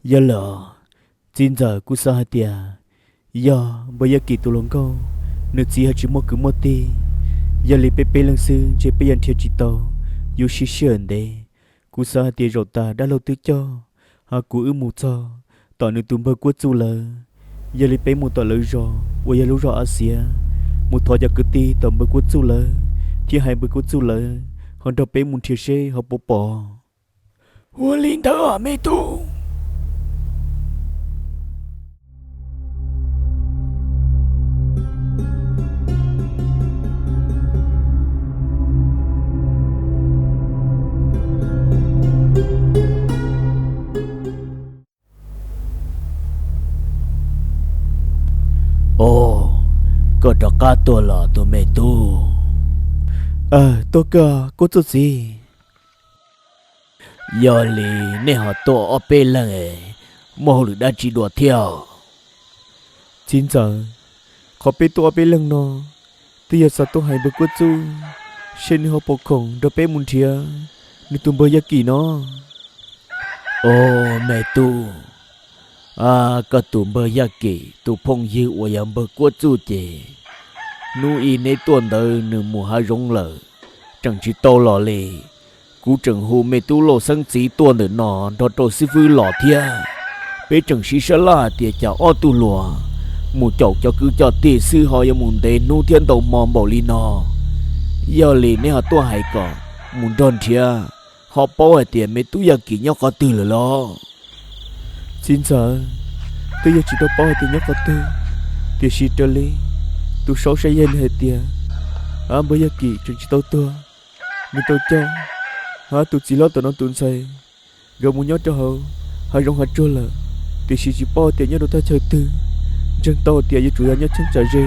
Yog lawm, txiv ntxawm, kuv xav hais tias yog npawg Yaj Kim tus hluas nkauj, nws txiv ho tsis muaj kwv muaj tij, yog li peb peb leeg xwb ntshe peb yuav nrhiav tsis tau yus sib sij hawm ntev. Kuv xav hais tias zaum tas dab laug twb coj, ho kuv wb mus txog tom nws tus npawg Kuab Txuj lawv. Yog li peb mus tom lawv zos uas yog lub zos Av Xiav, mus thov cov kwv tij tom npawg Kuab Txuj lawv, thiab hais npawg Kuab Txuj lawv ho nrog peb mus nrhiav seb ho puas pom. Ua li ntawd me tub. Os, koj rov qab tuaj los tus me tub. Tuaj koj Kuab Txuj txiv. Yog li nej ho tuaj ob peb leeg, muaj hauj lwm dab tsi dua thiab? Txiv ntxawm, qhov peb tuaj ob peb leeg no twb yog xav tuaj hais npawg Kuab Txuj, seb nws ho puas khoom nrog peb mus nrhiav nws tus npawg Yaj Kim no. Os me tub, koj tus npawg Yaj Kim tus phooj ywg uas yog npawg Kuab Txuj ces hnub ib neb tuaj ntawd nws mus hav zoov lawm, tseem tsis tau los li. Kuv tseem hu me tub Lauj Xeeb txiv tuaj ntawm no nrog rau xib fwb los thiab. Peb tseem sib sab laj hais tias cas ob tug hluas mus caum cov kwv cov tij xwb ho yuav mus ntev hnub thiab ntau hmo npaum li no. Yog li neb ho tuaj hais kom mus nrog nrhiav, ho paub hais tias me tub Yaj Kim nyob qhov twg lawm los? Txiv ntxawm, twb yog tsis tau paub hais tias nyob qhov twg, tiam sis raws li tus saub saib yog nws hais tias, a, npawg Yaj Kim tseem tsis tau tuag, nws tau coj tus txiv hlob tom no tus ntxhais nkawd mus nyob rau hauv hav zoov hav tsuag lawm, tiam sis tsis paub tias nyob rau thaj chaw twg. Ntseeg tau tias yuav tsum yog nyob cheeb tsam ze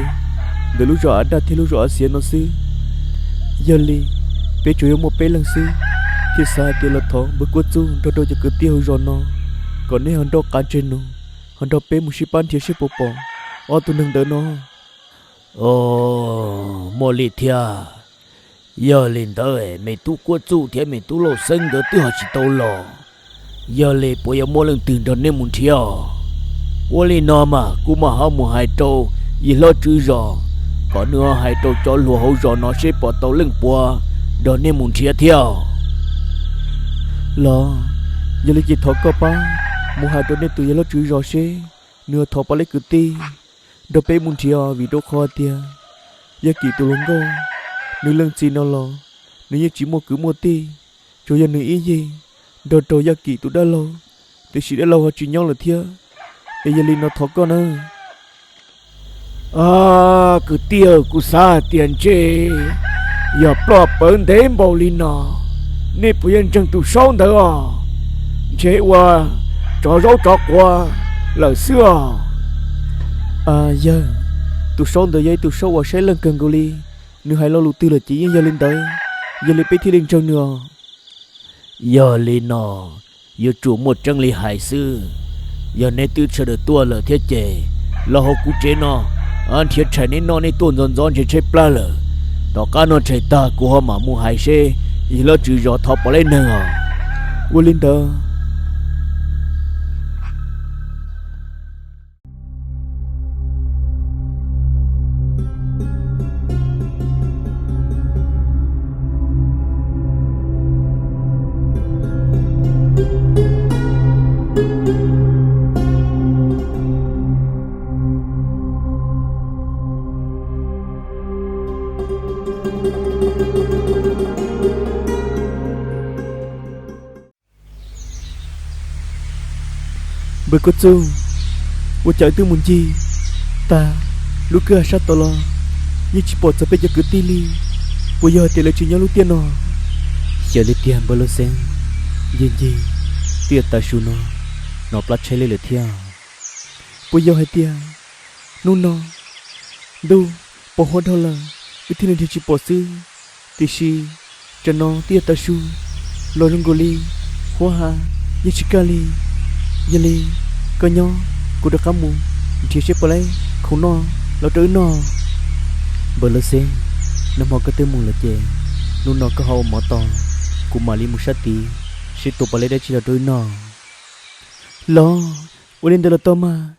ntawm lub zos Av Daj thiab lub zos Av Xiav no xwb. Yog li peb tsuas yuav muaj peb leeg xwb, thiaj xav hais tias los thov npawg Kuab Txuj nrog rau cov kwv tij hauv zos no kom neb ho nrauj qav tseg nus, ho nrog peb mus sib pab nrhiav seb puas pom ob tug neeg ntawd no. Os, muaj li thiab. Yog li ntawd me tub Kuab Txuj thiab me tub Lauj Xeeb nkawd twb ho tsis tau los, yog li puas yuav muaj leej twg nrog nej mus nrhiav? Ua li no mas kuv mam ho mus hais rau yawg hlob tswv zos kom nws ho hais rau cov hluas hauv zos no seb puas tau leej puav nrog nej mus nrhiav thiab. Los, yog li ces thov koj pab mus hais rau nej tus yawg hlob tswv zos seb nws ho thov puas leej kwv tij nrog peb mus nrhiav, vim rau qhov tias Yaj Kim tus hluas nkauj, nws leej txiv no los nws yeej tsis muaj kwv muaj tij, tsuas yog nws ib yig nrog rau Yaj Kim tus dab laug, tiam sis dab laug ho tsis nyob lawm thiab. Es yog li no thov koj nawb. Kwv tij, kuv xav hais tias ntshe yog ploj pawv ntev npaum li no, nej puas yuav ntseeg tus saub ntawd os? Ntshe ua tsov zaub tsov quav lawm xwb os. Yawg, tus saub ntawd yog ib tug saub uas saib leej kawg nkaus li, nws hais lo lus twg lawm ces yeej yog li ntawd, yog li peb thiaj li ntseeg nws os. Yog li no, yuav tsum muaj tseeb li hais xwb. Yog neb twb sawv daws tuaj lawm thiab ces los hauv kuv tsev no, nrhiav tshais neb noj, neb tuaj ntxov ntxov ntshe tshaib plab lawm. Tom qab noj tshais tag kuv ho mam mus hais seb yawg hlob tswv zos thov puas leej neeg os. Ua li ntawd. Npawg Kuab Txuj, ua cas wb twb mus ncig tag lub kwj ha sab tod los yeej tsis pom txog peb cov kwv tij li, puas yog hais tias lawv tsis nyob lub tiaj no? Xyov li tiag npawg Lauj Xeeb, ncig ncig twb yuav tav su no, hnov plab tshaib li lawm thiab. Puas yog hais tias hnub no ntuj pos huab dhau lawm wb thiaj li nrhiav tsis pom xwb, tiam sis tsam no twb yuav tav su los zoo nkaus li huab ha yeej tsis kaj li. Yog li koj nyob, kuv rov qab mus nrhiav seb puas laib khoom noj los rau wb noj. Npawg Lauj Xeeb, nag hmo koj twb mus lawm ces hnub no koj ho ua mov tos, kuv mam li mus sab tid seb tua puas laib dab tsi los rau wb noj. Los, ua li ntawd los tau mas.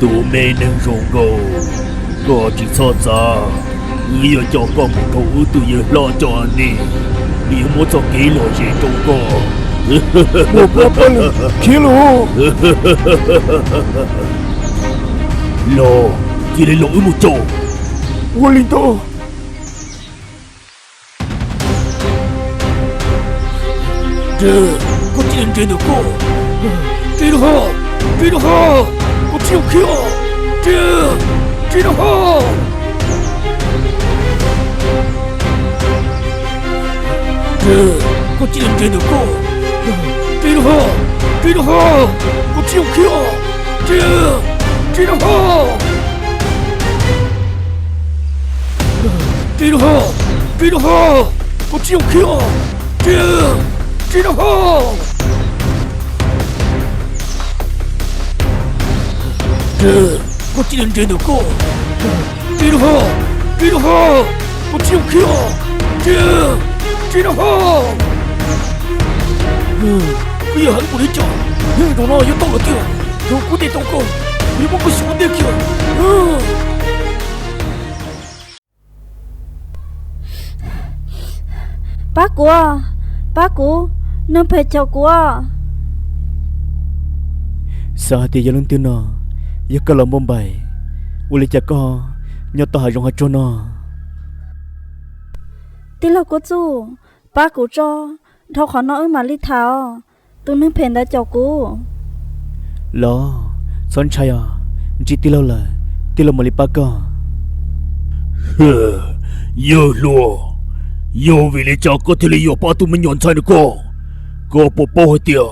Tus me neeg zoo nkauj, koj tsis txhob xav, wb yuav coj koj mus rau wb tus yawg hlob coj nim, nws yuav muab txoj kev lom zem rau koj. Ua pab pab lawm, khiav los. Los, cia li los wb mus caum. Ua li ntawd. Koj cia li nres ntawm koj. Tsis rau haj, tsis rau haj, koj tsis yog khiav. Tsis, tsis rau haj. Koj cia li nres ntawm koj. Tsis rau haj, tsis rau haj, koj tsis yog khiav. Tsis, tsis rau haj. Tsis rau haj, tsis rau haj, koj tsis yog khiav. Tsis, tsis rau haj. Koj cia li nres ntawm koj. Tsis rau haj, tsis rau haj, koj tsis yog khiav. Tsis, tsis rau haj. Koj yog heev npaum li cas, zaum no yuav tau lawm tiag. Thaum kuv tes tau koj, kuv yuav muab koj xyuas ua ntej kiag. Pab kuv, pab kuv, neeg phem caum kuv. Xav hais tias yog leej twg no, yog koj los Npauj Npaim, ua li cas koj nyob tau hav zoov hav tsuag no? Tij laug Kub Txuj, pab kuv tso, dhau qhov no wb mam li tham os. Tus neeg phem ntawd caum kuv. Los, txhob ntshai os, ntsib tij laug lawm, tij laug mam li pab koj. Yawg hluas, yog vim li cas koj thiaj li yuav pab tus me nyuam ntxhais no koj? Koj puas paub hais tias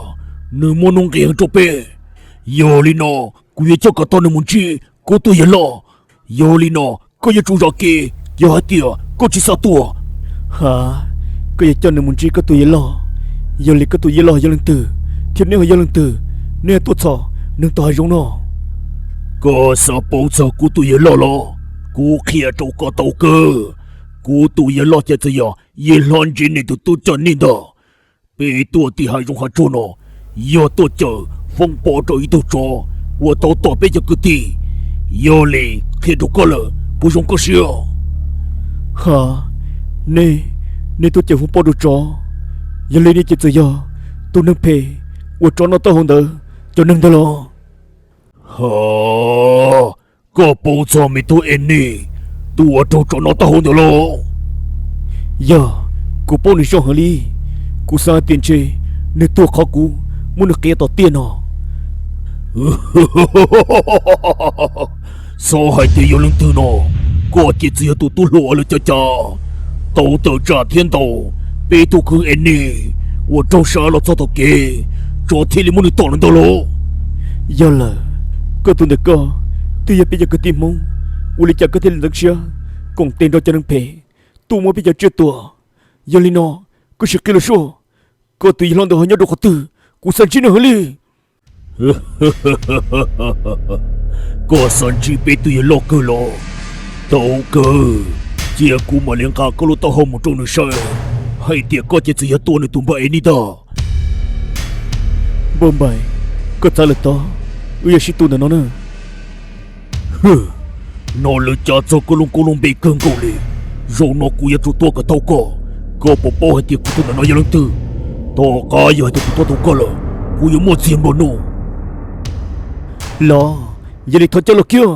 nws muaj nuj nqis heev rau peb? Yog li no, kuv yuav coj kom tau nws mus ntsib kuv tus yawg loj. Yog li no, koj yuav tsum zam kev, yog hais tias koj tsis xav tuag. Ha, koj yuav coj nws mus ntsib koj tus yawg loj. Yog li koj tus yawg loj yog leej twg, thiab neb ho yog leej twg, neb tuaj txog nws tom hav zoov no? Koj xav paub txog kuv tus yawg loj los? Kuv qhia rau koj tau kawg. Kuv tus yawg loj ces txawm yog yawg hlob Ntsis Nis tus tub coj nej ntag. Peb tuaj tim hav zoov hav tsuag no, yog tuaj cawm foob pob rau ib tug tsov uas tau tom peb cov kwv tij. Yog li qhia rau koj lawm, puas zoo koj siab? Ha, nej, nej tuaj cawm foob pob rau tsov, yog li nej ces txawm yog tus neeg phem uas tsov noj taub hau ntawd cov neeg ntawd los? Ha, koj paub txog me tub Enis, tus uas raug tsov noj taub hau ntawd los? Yog, kuv paub nws zoo heev li. Kuv xav hais tias ntshe nws tuag qhov kuv muab nws qiav tom tiaj no. Xav hais tias yog leej twg no, koj ces txawm yog tus tub hluas lawm cas cas. Tau tawm tsam thiab ntaus peb tug kwv Enis uas raug sav los txog tom kev, tsov thiaj li muab nws tom lawm ntag los? Yog lawm, koj tus ntawm koj twb yog peb cov kwv tij Hmoob, ua li cas koj thiaj li ntxeev siab koom tes nrog cov neeg phem tuaj muab peb cov tsiaj tua? Yog li no, koj sim qhia los sua, koj tus yawg hlob ntawd ho nyob rau qhov twg? Kuv xav ntsib nws heev li. Koj xav ntsib peb tus yawg loj kawg los? Tau kawg, cia kuv mam li nqa koj lub taub hau mus rau nws saib hais tias koj ces txawm yog tua nws tus npawg Enis ntag. Npauj Npaim, koj txav lawm tod, wb yuav sib tua ntawm no na. Hwm, no lawv cav txog koj lub koob lub npe kawg nkaus li. Zaum no kuv yuav tsum tua kom tau koj. Koj puas paub hais tias kuv tus ntawm no yog leej twg? Tom qab yog hais tias kuv tua tau koj lawm, kuv yuav muaj txiag nplua nuj. Los, yog li thov caw los kiag.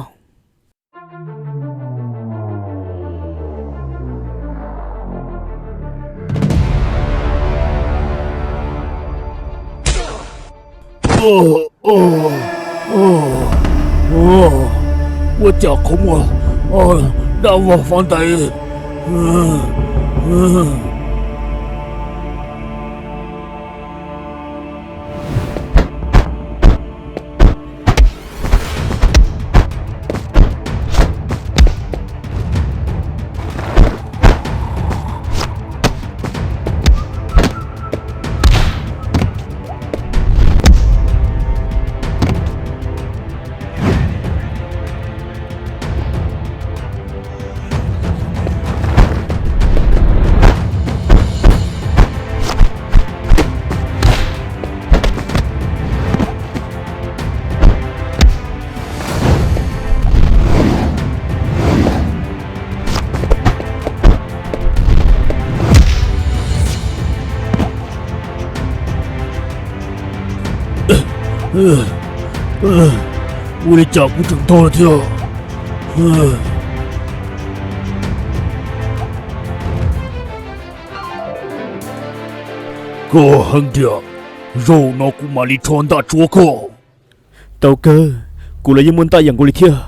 Ua cas qhov muag Tab vog fab ntais. Ua li cas kuv tseem ntog thiab? Koj heev tiag, zaum no kuv mam li rho ntaj tsuav koj. Tau kawg, kuv los yeej muaj ntaj yam nkaus li thiab.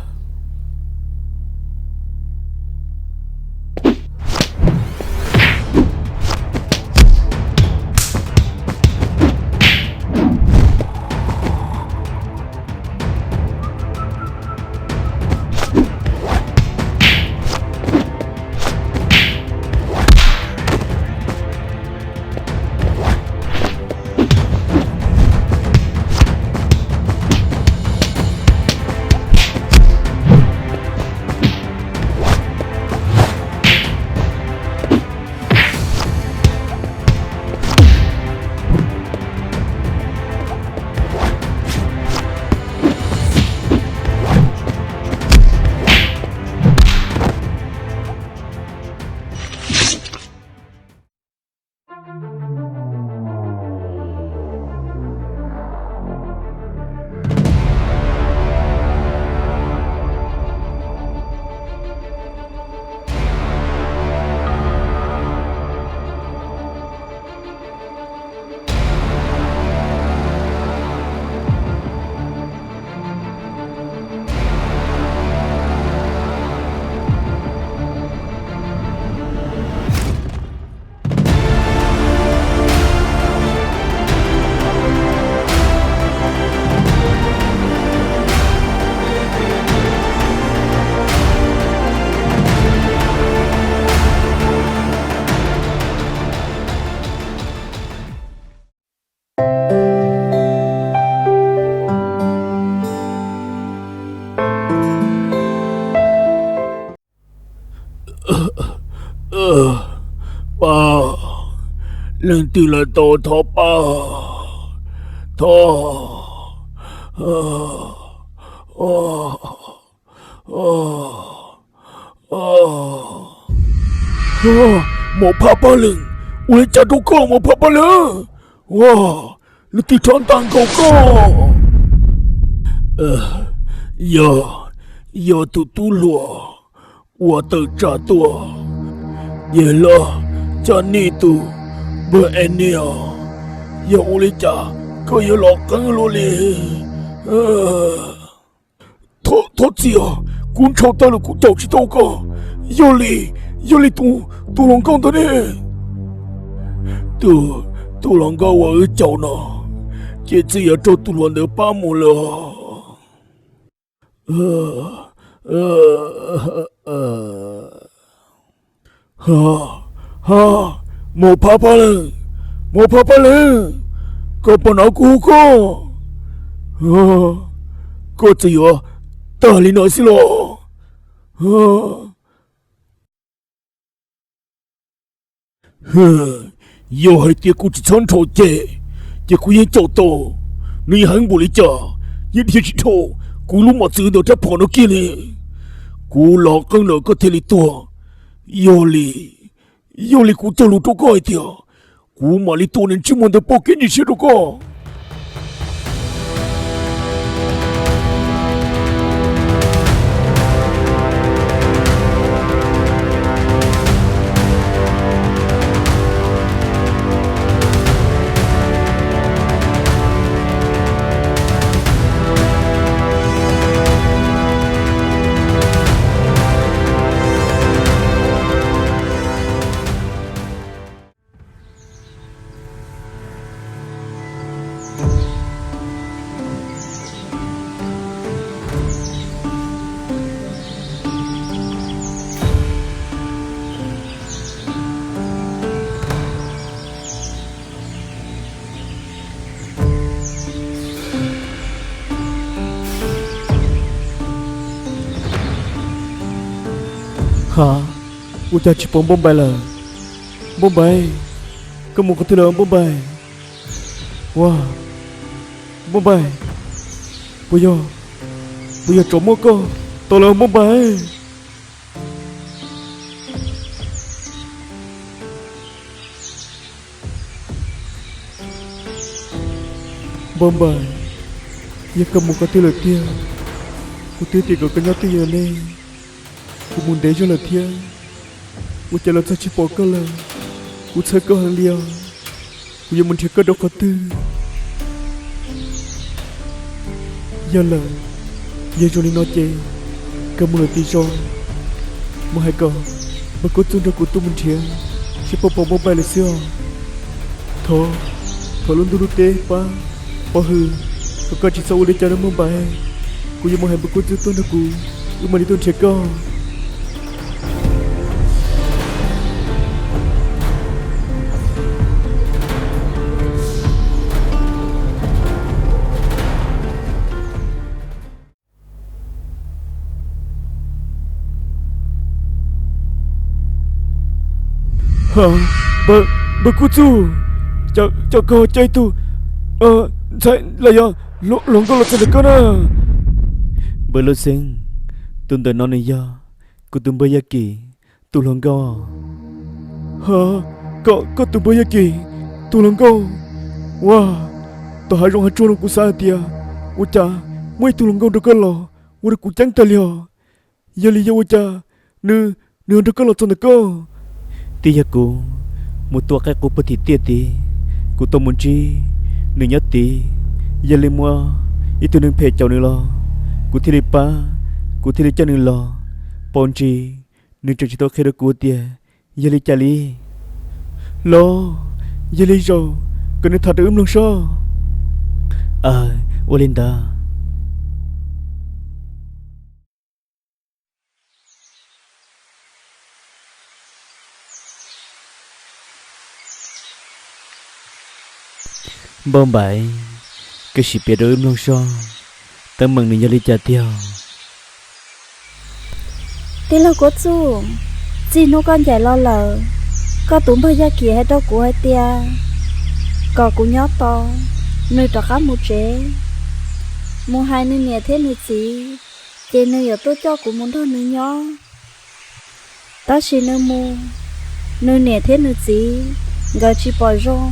Pab, leej twg los tau, thov pab, thov. Mos phab pab leeg, ua li cas rau koj mos phab pab leeg? Leej twg rho ntaj nkaus koj? Yog, yog tus tub hluas uas tawm tsam tuaj, yawg hlob Caj Nij tus npawg Enias. Yog ua li cas koj yuav los qeeb luaj li? Thov txim os, kuv ntshai tag lawm kuv caum tsis tau koj. Yog li, yog li tus, tus hluas nkauj ntawd ne? Tus, tus hluas nkauj uas wb caum no, ces txawm yuav raug tus hluas ntawd pab mus lawm. Ha, mos phab pab leeg, mos phab pab leeg, koj puas hnov kuv hu koj? Koj txawm yuav tag li no xwb los? Yog hais tias kuv tsis txhob nrhau ceg, ces kuv yeej caum tau. Nws yeej heev npaum li cas, yeej dhia tsis dhau kuv lub mos txwv ntawm rab phom no kiag li. Kuv los qeeb lawm koj thiaj li tuag. Yog li, yog li kuv cog lus rau koj hais tias kuv mam li tua niag ntsej muag ntawd pom kev ntsia siab rau koj. Ha, ua cas tsis pom Npauj Npaim lawm? Npauj Npaim, koj mus qhov twg lawm Npauj Npaim? Ua, Npauj Npaim, puas yog, puas yog tsov muab koj tom lawm Npauj Npaim? Npauj Npaim, yog koj mus qhov twg lawm tiag? Kuv twb tias kom koj nyob twj ywm ne, kuv mus ntev zog lawm thiab, ua cas los txog tsis pom koj lawm? Kuv txhawj koj heev li os, kuv yuav mus nrhiav koj rau qhov twg? Yog lawm, yog zoo li no ces koj mus lawm tim zos, mus hais kom npawg Kub Txuj nrog kuv tuaj mus nrhiav seb puas pom Npauj Npaim lawm xwb os. Thov, thov lub ntuj lub teb pab, pov hwm kom koj tsis txhob ua li cas rau Npauj Npaim. Kuv yuav mus hais npawg Kub Txuj tuaj nrog kuv, wb mam li tuaj nrhiav koj. Ha, npawg, npawg Kub Txuj, cas koj ho coj ib tug ntxhais los yog hluas nkauj los txog ntawm koj na? Npawg Lub Xeeb, tus ntawm no nws yog kuv tus npawg Yaj Kim tus hluas nkauj. Ha, koj, koj tus npawg Yaj Kim tus hluas nkauj? Ua, tom hav zoov hav tsuag no kuv xav hais tias ua cas muaj ib tug hluas nkauj nrog koj los ua rau kuv ceeb tag li os. Yog li yog ua cas nws, nws ho nrog koj los txog ntawm koj? Twb yog kuv mus tua qaib qus puag tim tiaj tid, kuv tau mus ntsib nws nyob tid, yog li muaj ib tug neeg phem caum nws los, kuv thiaj li pab, kuv thiaj li coj nws los, paub ntsis nws tseem tsis tau qhia rau kuv tias yog li cas li. Los, yog li zaum koj nws tham rau wb mloog sob. Aw, ua li ntawd. Npauj Npaim, koj sim piav rau wb mloog sob, teeb meem nws yog li cas tiag? Tij laug Kub Txuj, txij hnub koj ncaim los lawm, koj tus npawg Yaj Kim hais rau kuv hais tias kom kuv nyob tos nws rov qab mus tsev, mus hais nws niam thiab nws txiv, ces nws yuav tuaj coj kuv mus nrog nws nyob. Tab sis nws mus, nws niam thiab nws txiv nkawd tsis pom zoo,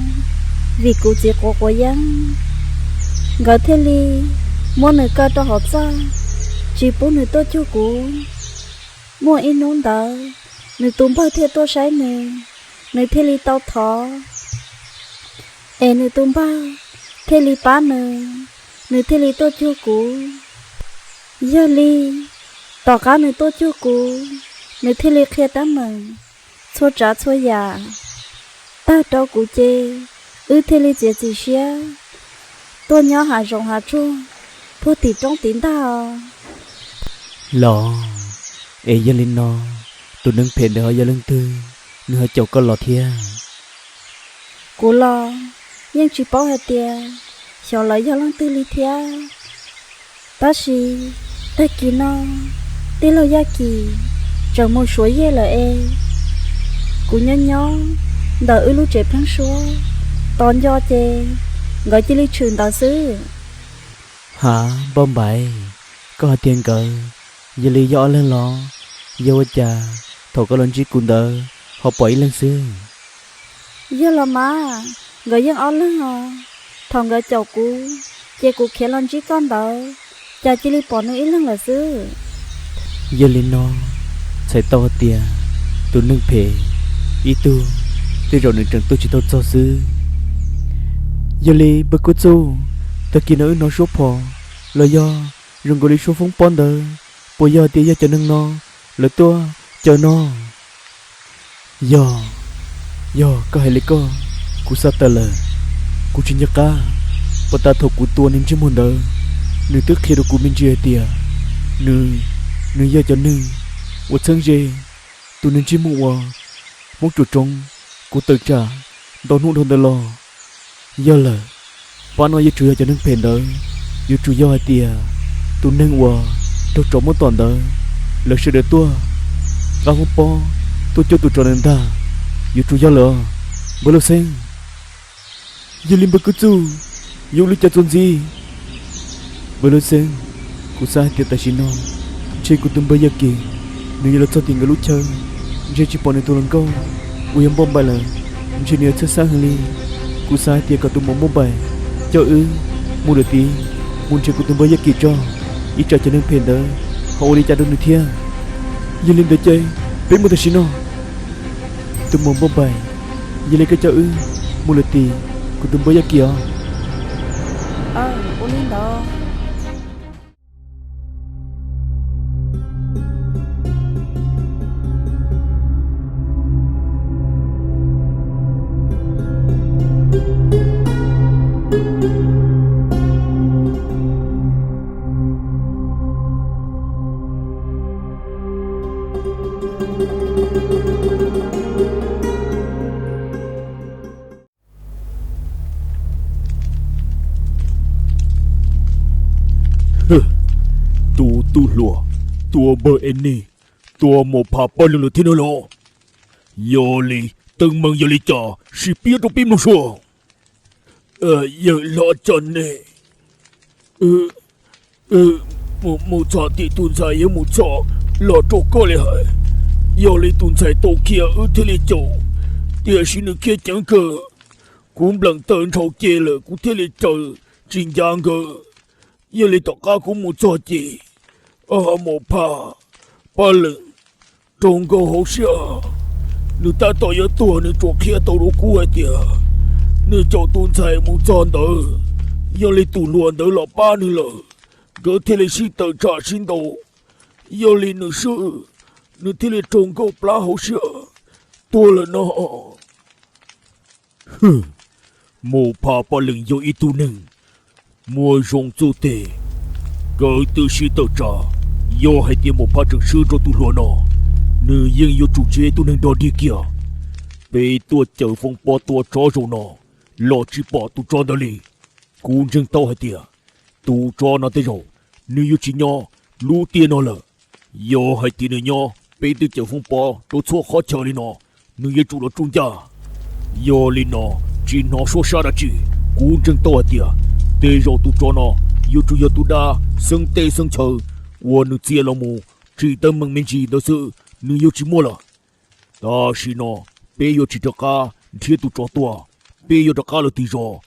vim kuv txiv quav quav yeeb, nkawd thiaj li muab nws kaw rau hauv txaj, tsis pub nws tuaj cuag kuv. Muaj ib hnub ntawd, nws tus npawg thiaj tuaj saib nws, nws thiaj li tau thov, es nws tus npawg thiaj li pab nws, nws thiaj li tuaj cuag kuv. Yog li, tom qab nws tuaj cuag kuv, nws thiaj li qhia teeb meem txhua tsav txhua yam tag rau kuv ces wb thiaj li txiav txim siab tuaj nyob hav zoov hav tsuag puag tim roob tim ntag. Los, es yog li no, tus neeg phem ntawd ho yog leej twg, nws ho caum koj los thiab? Kuv los yeej tsis paub hais tias xyov lawv yog leej twg li thiab. Tab sis tag kis no tij laug Yaj Kim tseem mus suav yej lawm es kuv nyob nyob ntawm wb lub tsev pheeb suab tos nco ces nkawd cia li tshwm ntawd xwb. Hav, Npauj Npaim, koj hais tias nkawd yog li yog ob leeg los? Yog ua cas thaum koj los ntsib kuv ntawd ho pom ib leeg xwb? Yog los mas, nkawd yeej ob leeg os. Thaum nkawd caum kuv, ces kuv khiav los ntsib koj ntawd, cas cia li pom nws ib leeg lawm xwb. Yog li no, txhais tau hais tias tus neeg phem ib tug tej zaum nws tseem tuaj tsis tau txog xwb. Yog li npawg Kub Txuj, tag kis no wb hnov suab phom los yog zoo nkaus li suab foob pob ntawd, puas yog hais tias yog cov neeg no lawv tuaj caw no? Yog, yog koj hais li koj, kuv xav tawm lawm. Kuv tsis nco qab, puas tas thaum kuv tua niag ntsej muag ntawd, nws twb qhia rau kuv me ntsis hais tias nws, nws yog cov neeg uas txheeb ze tus niag ntsej muag uas Hmoob Tsuam Tsoov, kuv tawm tsam ntau hnub dhau ntawd los. Yog lawm, pab no yuav tsum yog cov neeg phem ntawd, yuav tsum yog hais tias tus neeg uas raug tsov muab tom ntawd, lawv sawv daws tuaj qab hoob pob tuaj coj tus tsov ntawd ntag. Yuav tsum yog lawm os, npawg Lauj Xeeb. Yog li npawg Kub Txuj, yuav ua li cas txuas ntxiv? Npawg Lauj Xeeb, kuv xav hais tias tam sim no ntshe kuv tus npawg Yaj Kim nws yuav los txog tim nkawd lub chaw, ntshe tsis pom nws tus hluas nkauj uas yog Npauj Npaim lawm, ntshe nws yuav txhawj xeeb heev li. Kuv xav hais tias kom tus muam Npauj Npaim coj wb mus lawm tid, mus nrhiav kuv tus npawg Yaj Kim tso, ib tsam cov neeg phem ntawd ho ua li cas rau nws thiab. Yog li ntawd ces peb mus tam sim no. Tus muam Npauj Npaim, yog li koj coj wb mus lawm tid, kuv tus npawg Yaj Kim os. Ua li ntawd. Tus tub hluas, tua npawg Enis, tua Maum Phas Paj Lees lawm thiab no los? Yog li, teeb meem yog li cas sim piav rau peb mloog sua. Yawg hlob Txos Neg, mus txog tim tus ntxhais yuav mus txog los rau koj li hais. Yog li tus ntxhais tau khiav wb thiaj li caum, tiam sis nws khiav ceev kawg. Kuv nplees taw nrhau ce lawm kuv thiaj li raws tsis ncav nkawd. Yog li tom qab kuv mus txog ces Maum Phas Paj Lees raug nkauj hauv siab, nws tab tom yuav tuag nws tsuas qhia tau rau kuv hais tias nws caum tus ntxhais mus txog ntawd, yog li tus hluas ntawd los pab nws lawm, nkawd thiaj li sib tawm tsam sib ntaus. Yog li nws swb, nws thiaj li raug nkauj plab hauv siab tuag lawm no. Maum Phas Paj Lees yog ib tug neeg muaj zoo txuj tes, nkawd twb sib tawm tsam. Yog hais tias Maum Phas tseem swb rau tus hluas no, nws yeej yuav tsum tsis yog ib tug neeg dog dig kiag. Peb tuaj caws foob pob tua tsov zaum no los tsis pom tus tsov ntawd li. Kuv ntseeg tau hais tias tus tsov no tej zaum nws yuav tsis nyob lub tiaj no lawm. Yog hais tias nws nyob, peb twb caws foob pob rau txhua qhov chaw li no, nws yuav tsum los tsuj ncaj. Yog li no, tsis hnov suab sab dab tsi, kuv ntseeg tau hais tias tej zaum tus tsov no yuav tsum yog tus dab xeeb teb xeeb chaw uas nws txia los mus tsim teeb meem me ntsis ntawd xwb, nws yuav tsis muaj lawm. Tam sim no peb yuav tsis rov qab nrhiav tus tsov tua, peb yuav rov qab los tim zos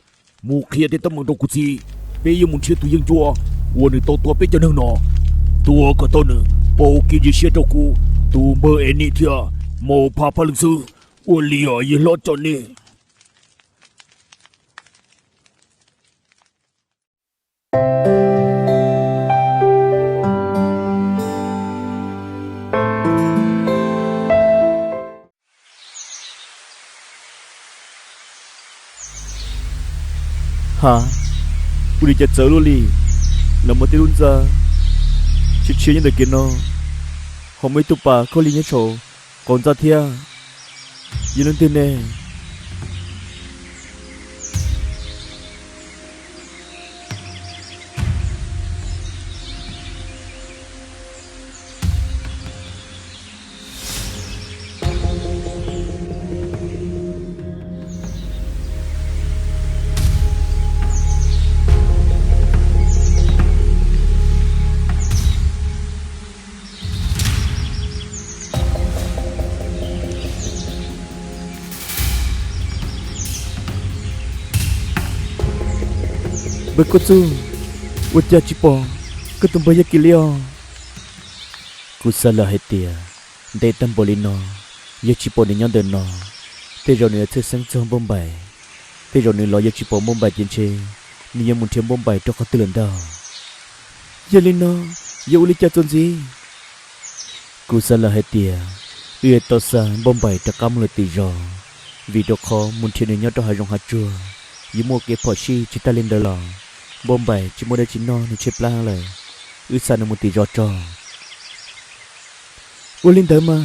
mus qhia tej teeb meem rau kuv txiv. Peb yuav mus nrhiav tus yeeb ncuab uas nws tau tua peb cov neeg no, tua kom tau nws pauv kev ntseeg siab rau kuv tus npawg Enis thiab Maum Phas Paj Lees xwb. Ua li os yawg hlob Txos Neg. Ha, ua li cas txawv luaj li, los muaj tej lub ntxa tshiab tshiab nyob ntawm kev no, ho muaj ib tug pas khaub lig nyob saum qaum ntxa thiab. Yog leej twg ne? Npawg Kub Txuj, ua cas tsis pom koj tus npawg Yaj Kim li os? Kuv xav lawm hais tias ntev tag npaum li no, yog tsis pom nws nyob ntawm no, tej zaum nws yuav txhawj xeeb txog Npauj Npaim. Tej zaum nws los yog tsis pom Npauj Npaim ces ntshe nws yuav mus nrhiav Npauj Npaim rau qhov twg lawm ntag. Yog li no, yuav ua li cas txuas ntxiv? Kuv xav lawm hais tias wb yuav tau xa Npauj Npaim rov qab mus lawm tim zos, vim rau qhov mus nrhiav nws nyob rau hav zoov hav tsuag yuav muaj kev phom sij. Tsis tag li ntawd los Npauj Npaim tsis muaj dab tsi noj nws tshaib plab lawm, wb xa nws mus tim zos tso. Ua li ntawd mas.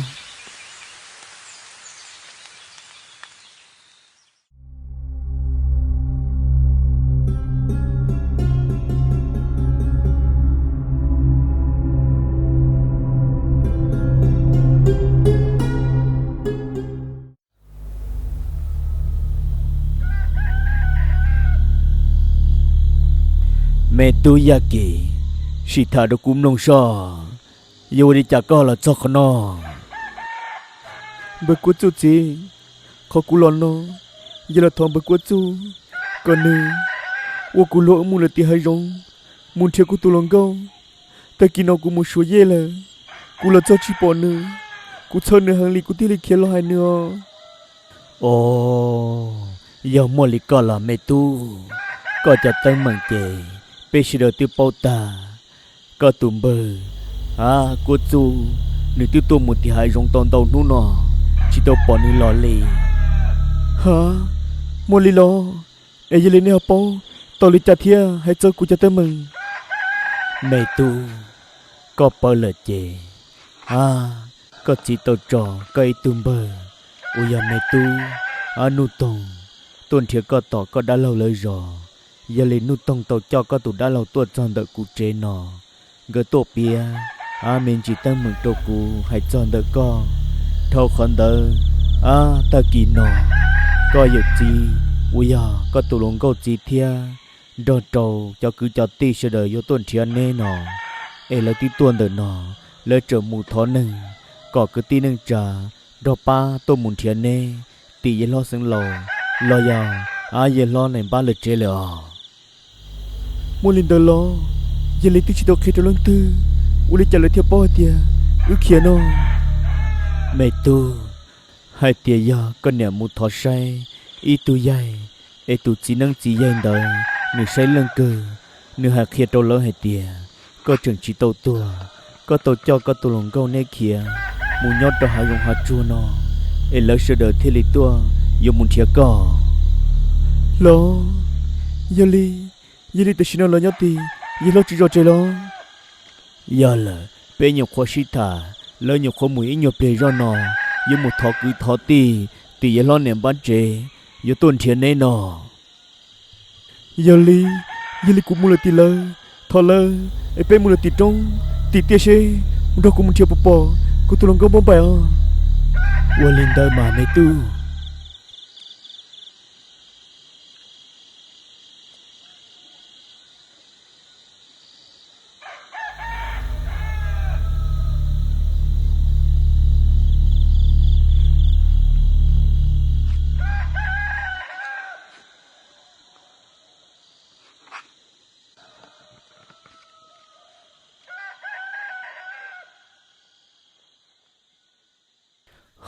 Me tub Yaj Kim, sim tham rau kuv mloog soj, yuav ua li cas koj los txog qhov no? Npawg Kuab Txuj txiv, qhov kuv los no yog los thov npawg Kuab Txuj kom nws ua kuv luag wb mus lawm tim hav zoov, mus nrhiav kuv tus hluas nkauj. Tag kis no kuv mus suav yej lawm, kuv los txog tsis pom nws, kuv txhawj nws heev li kuv thiaj li khiav los hais nws os. Os, yog muaj li koj los me tub, koj cov teeb meem ces peb sawv daws twb paub tag. Koj tus npawg, a, Kuab Txuj, nws twb tuaj mus tim hav zoov tau ntau hnub no, tsis tau pom nws los li. Ha, muaj li los? Es yog li nej ho paub tau li cas thiaj hais txog kuv cov teeb meem? Me tub, koj paub lawm ces, a, koj txiv tau tso koj ib tug npawg uas yog me tub, a, Nuj Toog, tuaj nrhiav koj tom koj dab laug lawv zos. Yog li Nuj Toog tau coj koj tus dab laug tuaj txog ntawm kuv tsev no, nkawd tuaj piav, a, me ntsis teeb meem rau kuv hais txog ntawm koj. Dhau qhov ntawd, a, tag kis no koj yawm txiv uas yog koj tus hluas nkauj txiv thiab nrog rau cov kwv cov tij sawv daws yuav tuaj nrhiav neb no, es lawv twb tuaj ntawm no, lawv tseem mus thov neeg kom kwv tij neej tsa nrog pab tuaj mus nrhiav neb tim yawg hlob xeev laus los yog, a, yawg hlob Nais Npab lawv tsev lawm os. Muaj li ntawd los? Yog li twb tsis tau qhia rau leej twg, ua li cas lawv thiaj paub hais tias wb khiav no? Me tub, hais tias yog koj niam mus thov saib ib tug yaig, es tus txiv neeb txiv yaig ntawd nws saib leej kawg, nws hais qhia rau lawv hais tias koj tseem tsis tau tuag, koj tau coj koj tus hluas nkauj neb khiav mus nyob rau hav zoov hav tsuag no, es lawv sawv daws thiaj li tuaj yuav mus nrhiav koj. Los, yog li, yog li tam sim no lawv nyob tim yawg hlob tswv zos tsev los? Yog lawm, peb nyuam qhuav sib tham, lawv nyuam qhuav mus ib nyuag pliag zoj no, yuav mus thov kwv thov tij tim yawg hlob Nais Npab tsev, yuav tuaj nrhiav neb no. Yog li, yog li kuv mus lawm tim lawv, thov lawv es peb mus lawm tim roob tim tiaj seb, mus nrog kuv mus nrhiav puas pom kuv tus hluas nkauj Npauj Npaim os. Ua li ntawd mas me tub.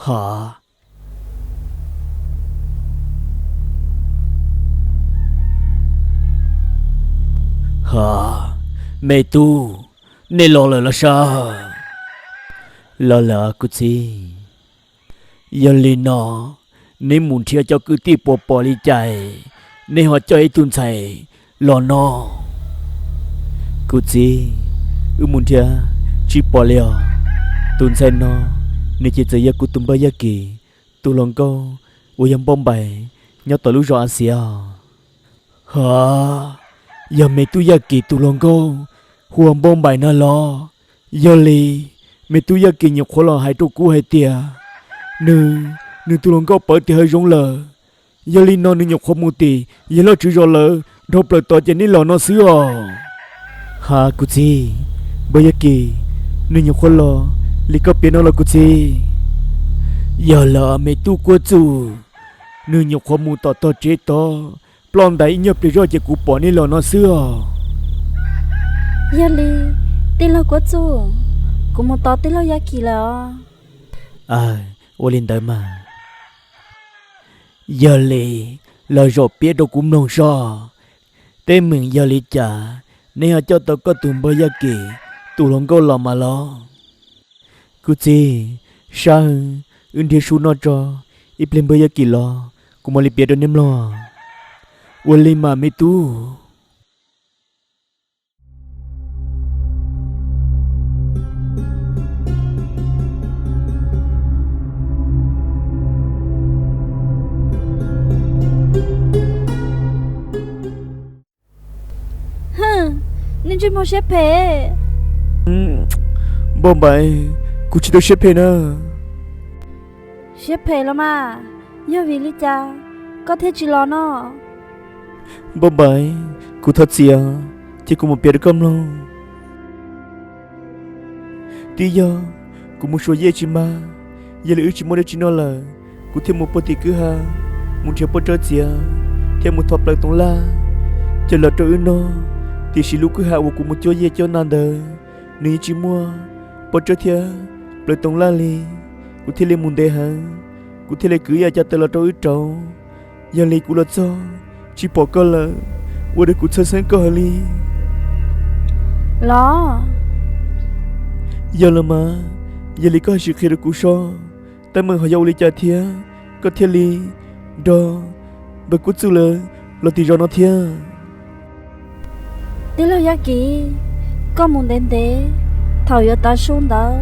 Ha, ha, me tub, nej los lawm los sav? Los lawm kuv txiv. Yog li no, neb mus nrhiav cov kwv tij puas pom li cas, neb ho coj ib tug ntxhais los no? Kuv txiv, wb mus nrhiav tsis pom li os. Tus ntxhais no, nws ces txawm yog kuv tus npawg Yaj Kis tus hluas nkauj uas yog Npauj Npaim nyob tom lub zos Axias. Ha, yog me tub Yaj Kis tus hluas nkauj hu ua Npauj Npaim na los? Yog li, me tub Yaj Kis nyuam qhuav los hais rau kuv hais tias nws, nws tus hluas nkauj pawv tim hav zoov lawm. Yog li no nws nyuam qhuav mus tim yawg hlob tswv zos lawv dhau plaws tod ces neb los no xwb os. Ha kuv txiv, npawg Yaj Kis, nws nyuam qhuav los li koj piav no los kuv txiv? Yog lawm me tub Kuab Txuj, nws nyuam qhuav mus tom tog tsev tod, ploj ntais ib nyuag pliag zoj ces kuv pom neb los no xwb os. Yog li, tij laug Kuab Txuj, kuv mus tos tij laug Yaj Kis lawm os. Aw, ua li ntawd mas. Yog li, los zaum piav rau kuv mloog soj, teeb meem yog li cas neb ho coj tau koj tus npawg Yaj Kis tus hluas nkauj los mas los? Kuv txiv, sab heev, wb nrhiav su noj tso, ib pliag npawg Yaj Kis los kuv mam li piav rau neb mloog. Ua li mas me tub. Nej ntsej muag siab phem. Npauj Npaim, kuv tsis tau siab phem na. Siab phem los mas, yog vim li cas koj thiaj tsis los no? Npauj Npaim, kuv thov txim os, ces kuv mam piav rau koj mloog. Twb yog kuv mus suav yej tsis mag, yog li wb tsis muaj dab tsi noj lawm, kuv thiaj mus puag tim kwj ha mus nrhiav pob tsawb txiav thiab mus thov plaws toov laj coj los rau wb noj. Tiam sis lub kwj ha uas kuv mus cuab yej cuab na ntawd nws yeej tsis muaj pob tsawb thiab plaws toov laj li. Kuv thiaj li mus ntev heev, kuv thiaj li kwv ib co taws los rau wb rauv. Yog li kuv los txog tsis pom koj lawm, ua rau kuv txhawj xeeb koj heev li. Los, yog los mas, yog li koj sim qhia rau kuv seb teeb meem ho yog ua li cas thiab koj thiaj li nrog npawg Kub Txuj lawv los tim zos no thiab? Tij laug Yaj Kiv, koj mus ntev ntev, thaum yuav tav su ntawd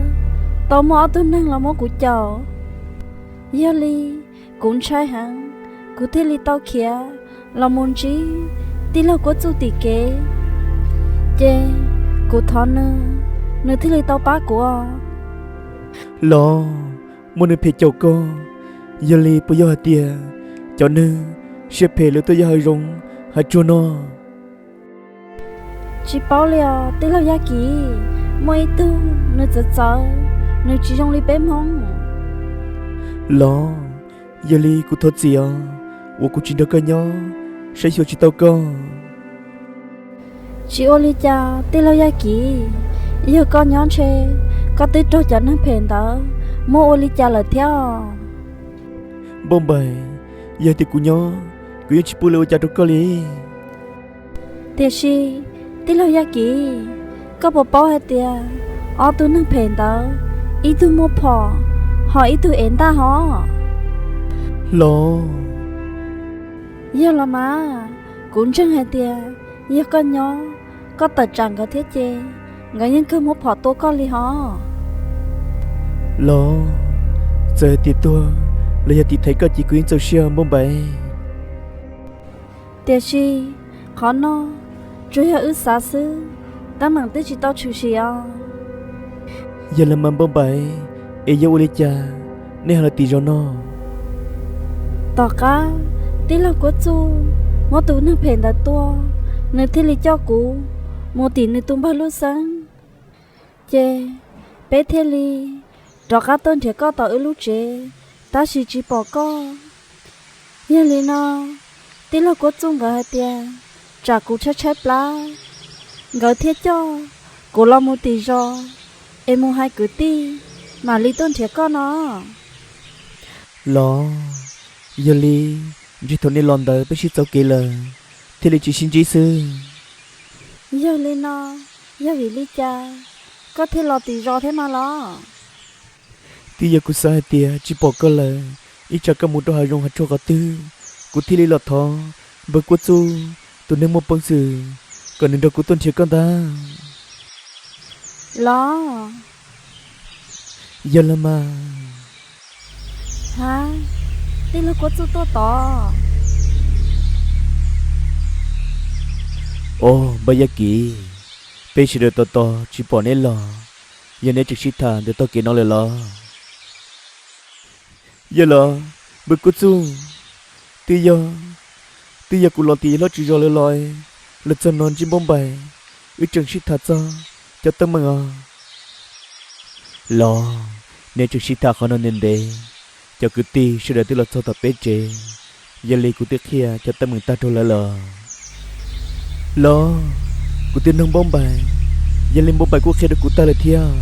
tau muaj ob tug neeg los muab kuv caum. Yog li kuv ntshai heev, kuv thiaj li tau khiav los mus ntsib tij laug Kub Txuj tim kev, ces kuv thov nws, nws thiaj li tau pab kuv. Los, muaj neeg phem caum koj, yog li puas yog hais tias cov neeg siab phem lawv tuaj yos hav zoov hav tsuag no? Tsis paub li os tij laug Yaj Kiv, muaj ib tug nws txawv txawv, nws tsis zoo li peb Hmoob. Los, yog li kuv thov txim os, uas kuv tsis nrog koj nyob, saib xyuas tsis tau koj. Tsis ua li cas tij laug Yaj Kiv, yog koj nyob ntshe koj twb raug cov neeg phem ntawd muab ua li cas lawm thiab. Npauj Npaim, yog tias kuv nyob, kuv yeej tsis pub lawv ua cas rau koj li. Tiam sis tij laug Yaj Kiv, koj puas paub hais tias ob tug neeg phem ntawd, ib tug muaj phom, ho ib tug ev ntaj hov? Los, yog los mas, kuv ntseeg hais tias yog koj nyob, koj tawm tsam nkawd thiab ces nkawd yeej kawg muab phom tua koj li hov. Los, txawm hais tias tuag los yog tim thaiv koj ces kuv yeej txaus siab Npauj Npaim. Tiam sis qhov no tsuas yog wb xav xwb, teeb meem twb tsis tau tshwm sim os. Yog los mas Npauj Npaim, es yog ua li cas nej ho los tim zos no? Tom qab tij laug Kub Txuj muab tus neeg phem ntawd tua, nws thiaj li coj kuv mus tim nws tus npawg lub xeeb, ces peb thiaj li rov qab tuaj nrhiav koj tom wb lub tsev, tab sis tsis pom koj. Yog li no, tij laug Kub Txuj nkawd hais tias tsam kuv tshaib tshaib plab, nkawd thiaj coj kuv los mus tim zos es mus hais kwv tij mam li tuaj nrhiav koj no. Los, yog li ntshe thaum nej los ntawd peb sib txov kev lawm, thiaj li tsis sib ntsib xwb. Yog li no, yog vim li cas koj thiaj los tim zos thiab no los? Twb yog kuv xav hais tias tsis pom koj lawm, ib tsam koj mus rau hav zoov hav tsuag qhov twg, kuv thiaj li los thov npawg Kub Txuj tus neeg muaj peev xwm kom nws nrog kuv tuaj nrhiav koj ntag. Los, yog los mas. Ha, tij laug Kub Txuj tuaj tod. Os, npawg Yaj Kiv, peb sawv daws tos tos tsis pom neb los, yog neb tseem sib tham ntawm tog kev no lawm los? Yog los, npawg Kub Txuj, twb yog, twb yog kuv los tim yawg hlob tswv zos lawv los, los txog no ntsib Npauj Npaim, wb tseem sib tham txog cov teeb meem os. Los, neb tseem sib tham qhov no ntev ntev, cov kwv tij sawv daws twb los txog tom peb tsev, yog li kuv twb qhia cov teeb meem tag rau lawv los. Los, kuv twb nug Npauj Npaim, yog li Npauj Npaim kuj qhia rau kuv tag lawm thiab.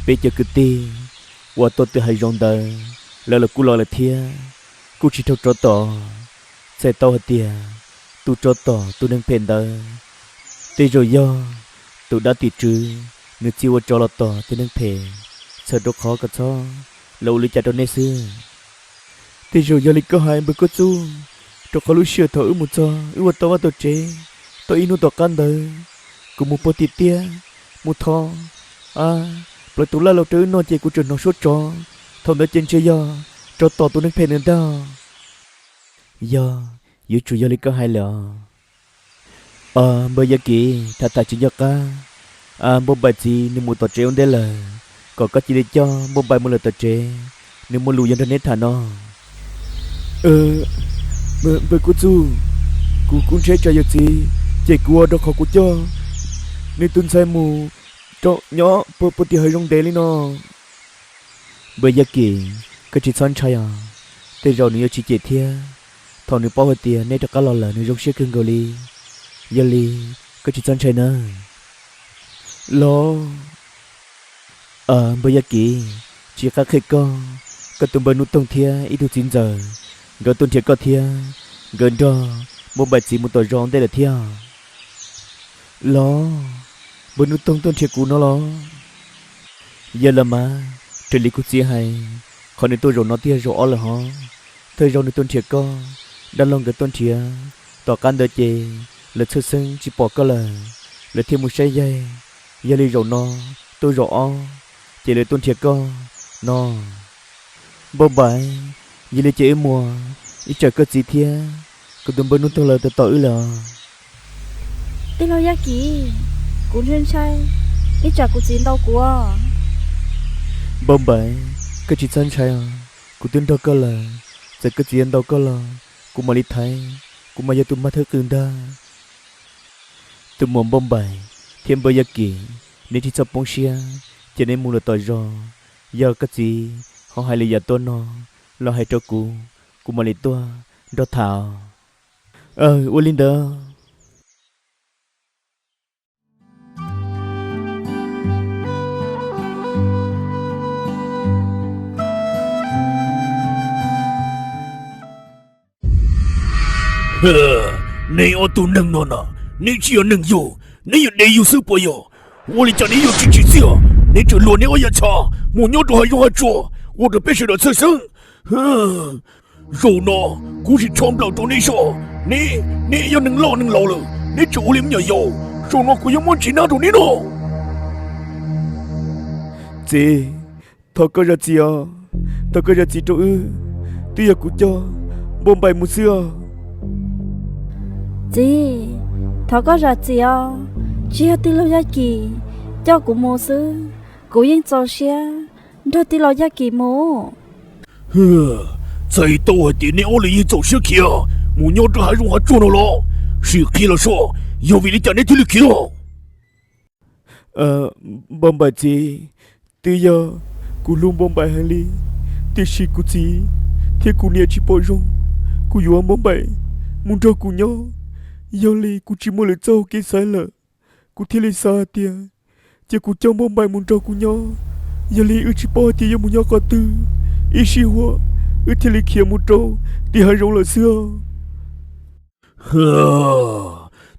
Peb cov kwv tij uas tuaj twg hav zoov ntawd, lawv los kuj los lawm thiab, kuj tsis raug tsov tom. Txhais tau hais tias tus tsov tom tus neeg phem ntawd, tej zaum yog tus dab tim tswv nws txib ua tsov los tom cov neeg phem, txhawm rau qhov kom txhob los ua li cas rau nej xwb. Tej zaum yog li koj hais npawg Kub Txuj, rau qhov lub sij hawm thaum wb mus txog wb ua tau vaj tau tsev tau ib hnub tom qab ntawd, kuv mus puag tim tiaj mus thov, a, plaws tus laj los rau wb noj ces kuv tseem hnov suab tsov, thaum ntawd ces ntshe yog tsov tom tus neeg phem ntawd ntag. Yog, yuav tsum yog li koj hais lawm os. Os, npawg Yaj Kiv, tham tham tsis nco qab, a, Npauj Npaim txiv nws mus tom tsev ua ntej lawm, kom koj cia li coj Npauj Npaim mus lawm tom tsev, nws muaj lus yuav nrog neb tham no. Npawg Kub Txuj, kuv kuj ntshe tsam yawm txiv Ces kuv ua rau qhov kuv coj nws tus ntxhais mus nyob puag tim hav zoov ntev li no. Npawg Yaj Kim, koj tsis txhob ntshai os. Tej zaum nws yuav tsis cem thiab. Thaum nws paub hais tias neb rov qab los lawm nws zoo siab kawg nkaus li. Yog li, koj tsis txhob ntshai nawb. Los, npawg Yaj Kim, tsis qab qhia koj, koj tus npawg Nuj Toog thiab ib tug txiv ntxawm, nkawd tuaj nrhiav koj thiab nkawd nrog Npauj Npaim txiv mus tom zos ntej lawm thiab. Los, npawg Nuj Toog tuaj nrhiav kuv no los? Yog los mas, raws li kuv txiv hais, qhov nws tuaj zaum no twb yog zaum ob lawm hos. Thawj zaug nws tuaj nrhiav koj, dab laug nkawd tuaj nrhiav, tom qab ntawd ces lawv txhawj xeeb tsis pom koj lawm, lawv thiaj mus saib yaig. Yog li zaum no tuaj zaum ob, ces lawv tuaj nrhiav koj no. Npauj Npaim, yog li ces wb mus, ib tsam koj txiv thiab kuv tus npawg Nuj Toog lawv tos tos wb lawm os. Tij laug Yaj Kim, kuv ntshai ntshai, ib tsam kuv txiv ntaus kuv. Npauj Npaim, koj tsis txhob ntshai os, kuv twb nrog koj lawm, txawm koj txiv yuav ntaus koj los kuv mam li thaiv, kuv mas yog tus mag thawj qws ntag. Tus muam Npauj Npaim thiab npawg Yaj Kim, neb tsis txhob poob siab, ces neb mus lawm tom zos, yog koj txiv ho hais li yam tuaj no los hais rau kuv, kuv mam li tuaj nrog tham. Ua li ntawd. Neb ob tug neeg no na, neb tsis yog neeg yug, neb yog dev yug xwb puas yog? Ua li cas neb yuav tsis tsim txiaj, neb tseem luag neb ob yav tshav mus nyob rau hav zoov hav tsuag ua rau peb sawv daws txhawj xeeb. Zaum no kuv sim tsho nplawm rau neb soj, neb, neb yog neeg loj neeg laus lawm, neb tseem ua li me nyuam yaus, zaum no kuv yuav muab ntsis nab rau neb no. Txiv, thov koj zam txim os, thov koj zam txim rau wb, twb yog kuv coj Npauj Npaim mus xwb os. Txiv, thov koj zam txim os, tsis yog tij laug Yaj Kim coj kuv mus xwb, kuv yeej txaus siab nrog tij laug Yaj Kim mus. Txhais tau hais tias neb ob leeg yeej txaus siab khiav mus nyob rau hav zoov hav tsuag no los? Sim qhia los soj, yog vim li cas neb thiaj li khiav? Npauj Npaim txiv, twb yog kuv hlub Npauj Npaim heev li, tiam sis kuv txiv thiab kuv niam tsis pom zoo kuv yuav Npauj Npaim mus nrog kuv nyob, yog li kuv tsis muaj lwm txoj hau kev xaiv lawm, kuv thiaj li xav hais tias cia kuv coj Npauj Npaim mus nrog kuv nyob. Yog li wb tsis paub hais tias yuav mus nyob qhov twg, ib sij huam wb thiaj li khiav mus rau tim hav zoov lawm xwb os.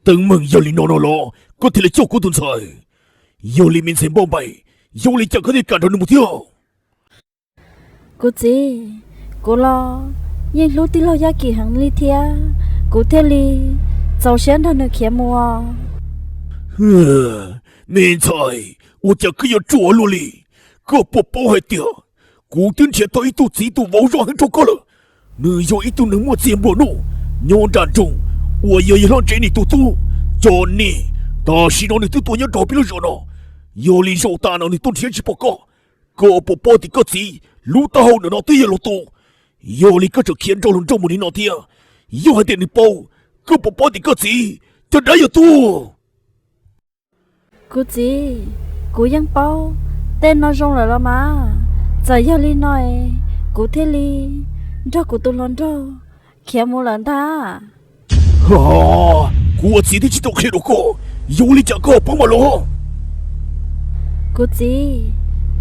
Teeb meem yog li no no los koj thiaj li coj kuv tus ntxhais? Yog li me ntxhais Npauj Npaim, yog ua li cas koj thiaj kam nrog nws mus thiab? Kuv txiv, kuv los yeej hlub tij laug Yaj Kim heev li thiab, kuv thiaj li txaus siab nrog nws khiav mus. Me ntxhais, ua cas koj yuav ruam luaj li? Koj puas paub hais tias kuv twb nrhiav tau ib tug txiv tus vauv zoo heev rau koj lawm. Nws yog ib tug neeg muaj txiag nplua nuj, nyob nram nroog, uas yog yawg hlob Ntsev Nis tus tub, cov nim. Tam sim no nws twb tuaj nyob rau peb lub zos no. Yog li zaum tas no nws tuaj nrhiav tsis pom koj. Koj puas paub tias koj txiv lub taub hau ntawm no twb yog luag tus? Yog li koj tseem khiav nrog luag nroog mus li no thiab. Yog hais tias nws paub, koj puas paub tias koj txiv cov dab yog tuag? Kuv txiv, kuv yeej paub tej no zoo lawm los mas. Txawm yog li no es kuv thiaj li nrog kuv tus hluas nraug khiav mus lawm ntag. Kuv ua txiv twb tsis tau qhia rau koj, yog ua li cas koj ho paub mas los? Kuv txiv,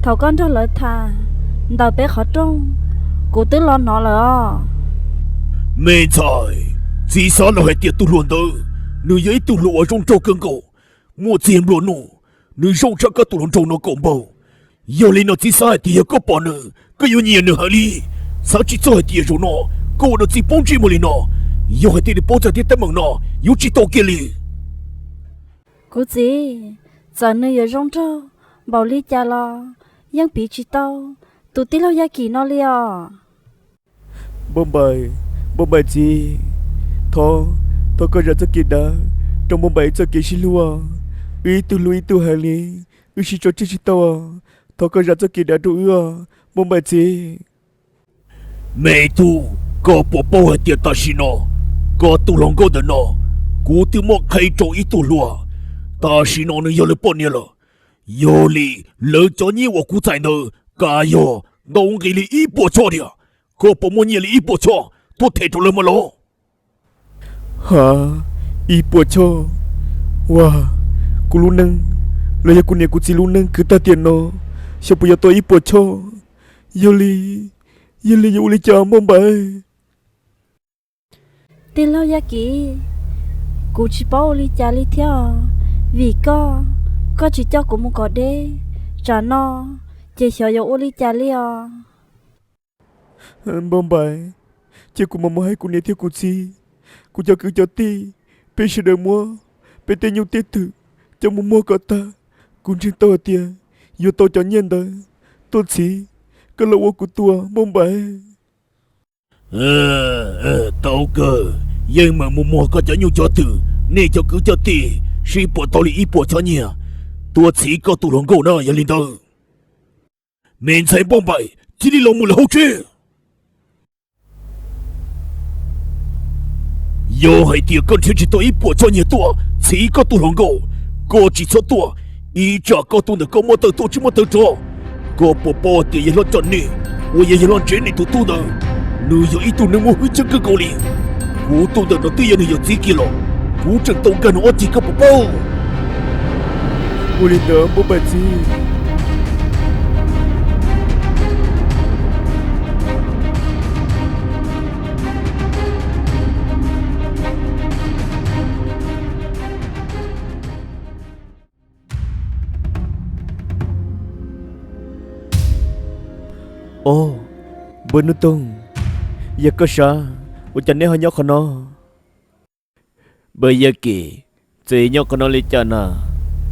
thaum koj nrog lawv tham ntawm peb qhov rooj, kuv twb los hnov lawm os. Me ntxhais, txiv xav lawm hais tias tus hluas ntawd, nws yog ib tug hluas uas zoo nraug kawg nkaus, muaj txiag nplua nuj, nws zoo tshaj koj tus hluas nraug no kaum npaug. Yog li no txiv xav hais tias yog koj pom nws, koj yuav nyiam nws heev li. Xav tsis txog hais tias zaum no koj ua rau txiv poob ntsej muag li no. Yog hais tias nws paub txog tej teeb meem no, yuav tsis tau kiag li. Kuv txiv, txawm nws yuav zoo nraug npaum li cas los yeej piv tsis tau tus tij laug Yaj Kim no li os. Npauj Npaim, Npauj Npaim txiv, thov, thov koj zam txoj kev dav rau Npauj Npaim txoj kev sib hlub os. Wb ib tug hlub ib tug heev li, wb sib tso tseg tsis tau os. Thov koj zam txoj kev dav rau wb os, Npauj Npaim txiv. Me tub, koj puas paub hais tias tam sim no koj tus hluas nkauj ntawm no Kuv twb muab qhia rau ib tug hluas, tam sim no nws yog lawv poj niam lawm. Yog li lawv cov nyiaj uas kuv txais ntawd, kav yog ntau nqi li ib puas choj tiag. Koj puas muaj nyiaj li ib puas choj tuaj them rau lawv mas los? Ha, ib puas choj? Ua, kuv lub neej los yog kuv niam kuv txiv lub neej kwv tag tiam no, xyov puas yuav tau ib puas choj. Yog li, yog li yuav ua li cas Npauj Npaim? Tij laug Yaj Kim, kuv tsis paub ua li cas li thiab, vim koj, koj tsis coj kuv mus kom deb, tsam no ces xyov yuav ua li cas li os. Npauj Npaim, cia kuv mam mus hais kuv niam thiab kuv txiv, kuv cov kwv cov tij, peb sawv daws muab peb tej nyuj tej twm coj mus muag kom tag. Kuv ntseeg tau hais tias yuav tau cov nyiaj ntawd. Tuaj Txhiv, koj los ua kuv tus Npauj Npaim. Tau kawg, yeej meem mus muag koj cov nyuj cov twm, nej cov kwv cov tij sib puas tau li ib puas choj nyiaj. Tuaj Txhiv, koj tus hluas nkauj na, yog li ntawd, me ntxhais Npauj Npaim cia li los mus lawm hauv tsev. Yog hais tias koj nrhiav tsis tau ib puas choj nyiaj tuaj, Txhiv koj tus hluas nkauj, koj tsis txhob tuaj. Ib tsam koj tuaj ntawm koj muaj tawm tuaj tsis muaj tawm rov. Koj puas paub tias yawg hlob Coj Nis uas yog yawg hlob Ntsev Nis tus tub ntawd, nws yog ib tug neeg muaj hwj chim kawg nkaus li. Kuv tuaj ntawm no twb yog nws yawm txiv kiag los, kuv tseem tau nkag nws ob ceg, koj puas paub? Ua li ntawd Npauj Npaim txiv. Au, npawg Nuj Toog, yog koj sav, ua cas neb ho nyob qhov no? Npawg Yaj Kim, txawm nyob qhov no li cas na,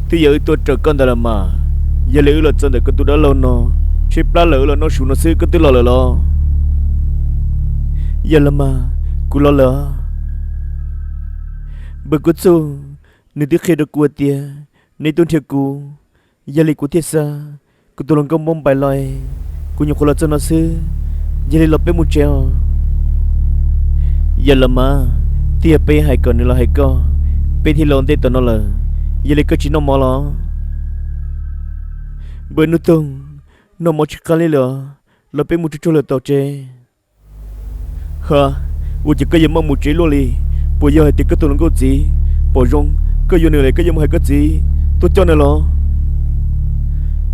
twb yog wb tuaj raws koj ntawd los mas. Yog li wb los txog ntawm koj tus dab laug no, tshaib plab lawm wb los noj su no xwb koj twb los lawm los? Yog los mas, kuv los lawm. Npawg Kub Txuj, nws twb qhia rau kuv hais tias neb tuaj nrhiav kuv, yog li kuv thiaj xa kuv tus hluas nkauj Npauj Npaim los, kuv nyuam qhuav los txog no xwb, yog li los peb mus tsev os. Yog los mas, twb yog peb hais kom nws los hais koj, peb thiaj los ua ntej tom no lawm. Yog li koj tsis noj mov los? Npawg Nuj Toog, noj mov tsis qab li lawm, los peb mus tsuag tsuag lawm tom tsev. Ha, ua cas koj yuav maj mus tsev luaj li? Puas yog hais tias koj tus hluas nkauj txiv pom zoo, koj yuav nws lawm koj yuav mus hais koj txiv tuaj coj nws los?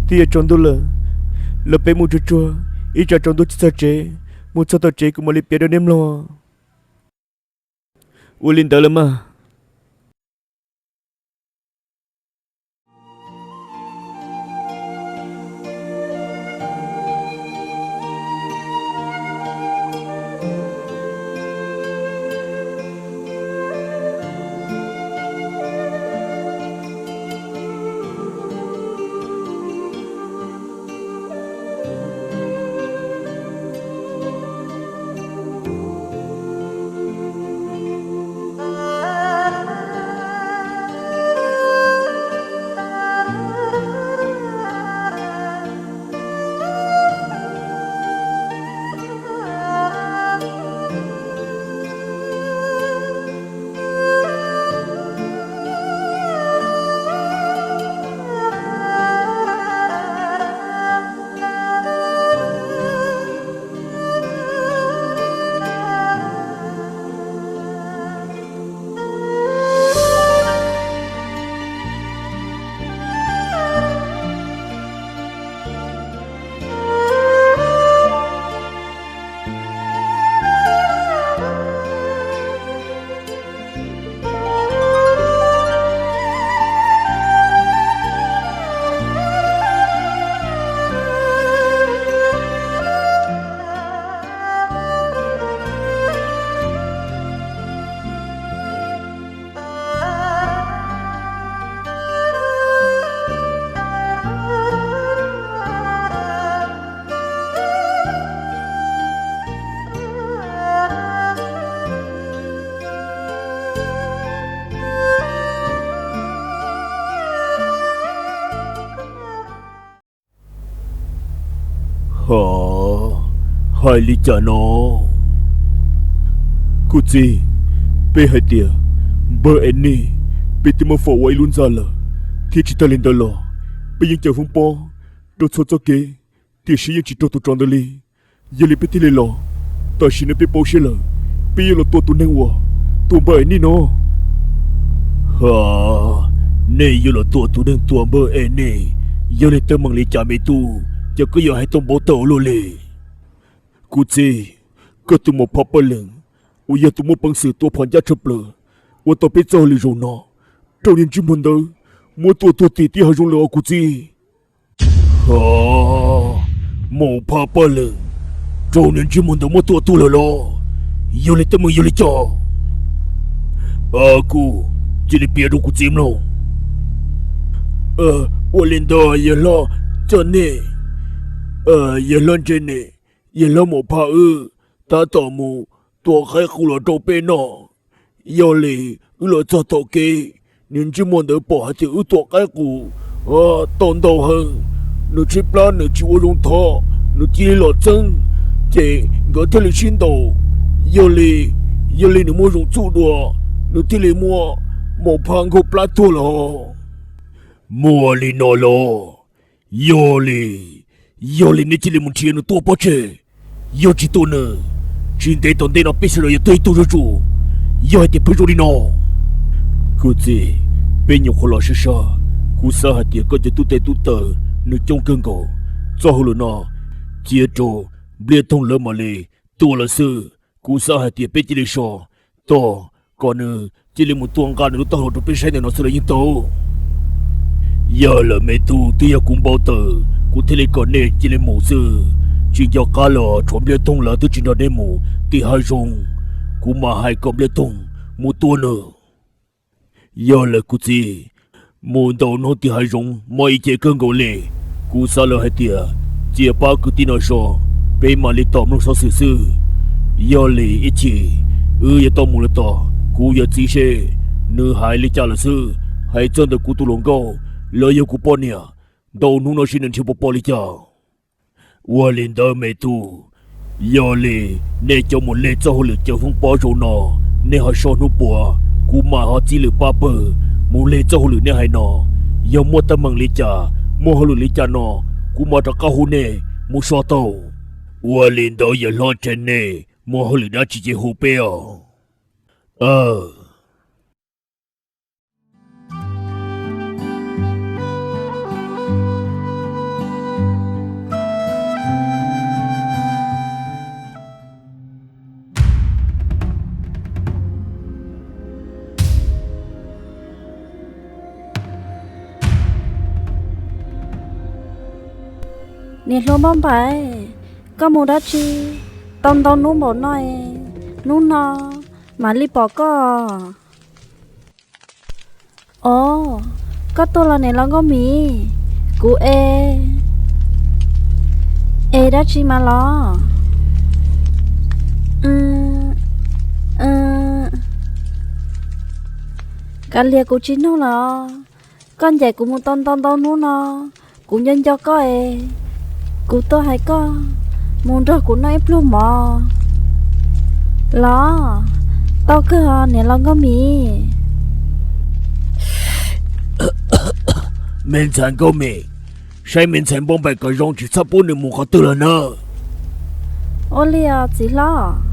Twb yuav tsaus ntuj lawm, los peb mus tsuag tsuag, ib tsam tsaus ntuj tsis txog tsev, mus txog tom tsev kuv mam li piav rau neb mloog. Ua li ntawd lawm mas. Hos, hais li cas no? Kuv txiv, peb hais tias Npawg Enis, peb twb muab faus ua ib lub ntxa lawm, thiab tsis tag li ntawd los peb yeej caws foob pob rau txhua txoj kev, tiam sis yeej tsis raug tus tsov ntawd li. Yog li peb thiaj li los. Tam sim no peb paub siab lawm, peb yuav los tua tus neeg uas tua npawg Enis no. Ha, nej yuav los tua tus neeg tua npawg Enis? Yog li teeb meem li cas me tub, ces koj yuav hais tau npau taws ua luaj li? Kuv txiv, koj tus maum phaj Paj Lees uas yog tus muaj peev xwm tua phom ncaj tshaj plaws, ua tau peb txoj hauj lwm zaum no, raug niag ntsej muag ntawd muab tua tuag tim tij hav zoov lawm os kuv txiv. Ha, maum phaj Paj Lees, raug niag ntsej muag ntawd muab tua tuag lawm los? Yog li teeb meem yog li cas? Kuv, cia li piav rau kuv txiv mloog. Ua li ntawd yawg hlob, cov nej, yawg hlob Ntse Nis, yawg hlob maum phaj wb tab tom mus tua qaib qus los rau peb noj. Yog li wb los txog tom kev, niag ntsej muag ntawd pom hais tias wb tua qaib qus tau ntau heev, nws tshaib plab nws tsis ua zoo thov, nws cia li los txeeb, ces nkawd thiaj li sib ntaus. Yog li, yog li nws muaj zoo txuj dua, nws thiaj li muab maum phaj nkaug plab tuag lawm. Muaj li no los? Yog li, yog li nej cia li mus nrhiav nws tuaj pov tseg. Yog tsis tua nws, tsis ntev tom ntej no peb sawv daws yuav tuag ib tug zuj zus. Yog hais tias pheej zoo li no, kuv txiv, peb nyuam qhuav los sab sab, kuv xav hais tias koj cov tub tes tub taw nws coob kawg nkaus. Txoj hauj lwm no cia rau Npliaj Toog lawv mam li tua lawm xwb. Kuv xav hais tias peb cia li so tos kom nws cia li mus tua nqa nws lub taub hau rau peb saib ntawm no xwb los yeej tau. Yog lawm me tub, twb yog kuv npau taws kuv thiaj li kom nej cia li mus xwb. Tsis nco qab los tshuav Npliaj Toog lawv twb tsis nrog nej mus tim hav zoov, kuv mam hais kom Npliaj Toog mus tua nws. Yog lawm kuv txiv, mus ntaus hnub tim hav zoov mob ib ce kawg nkaus li. Kuv xav lawm hais tias cia pab kwv tij no so, peb mam li tom mloog xov xwm xwb. Yog li ib chim wb yuav tau mus lawm tom kuv yawm txiv seb nws hais li cas lawm xwb. Hais txog ntawm kuv tus hluas nkauj los yog kuv poj niam, ntaus hnub no seb nws nrhiav puas pom li cas. Ua li ntawd me tub, yog li nej cov mus leg txoj hauj lwm caws foob pob zaum no, nej ho so hnub puas, kuv mam ho txib lwm pab pawg mus leg txoj hauj lwm nej hais no. Yog muaj teeb meem li cas, muaj hauj lwm li cas no, kuv mam rov qab hu nej mus so tau. Ua li ntawd yawg hlob, ntshe nej muaj hauj lwm dab tsi ces hu peb os. Niam hluas Npauj Npaim, koj mus dab tsi tau ntau hnub npaum no es hnub no mam li pom koj? Os, koj tuaj los niam laus Nkauj Mim? Kuv es, es dab tsi mas los? Kav liam, kuv tsis nug lawm. Koj ncaim kuv mus tau ntau ntau hnub no, kuv nco nco koj es kuv tuaj hais koj mus nrog kuv noj ib pluag mov los? Tau kawg os niam laus Nkauj Mim. Me ntxhais Nkauj Mim, saib me ntxhais Npauj Npaim kom zoo tsis txhob pub nws mus qhov twg lawm na. Ua li os txiv hlob.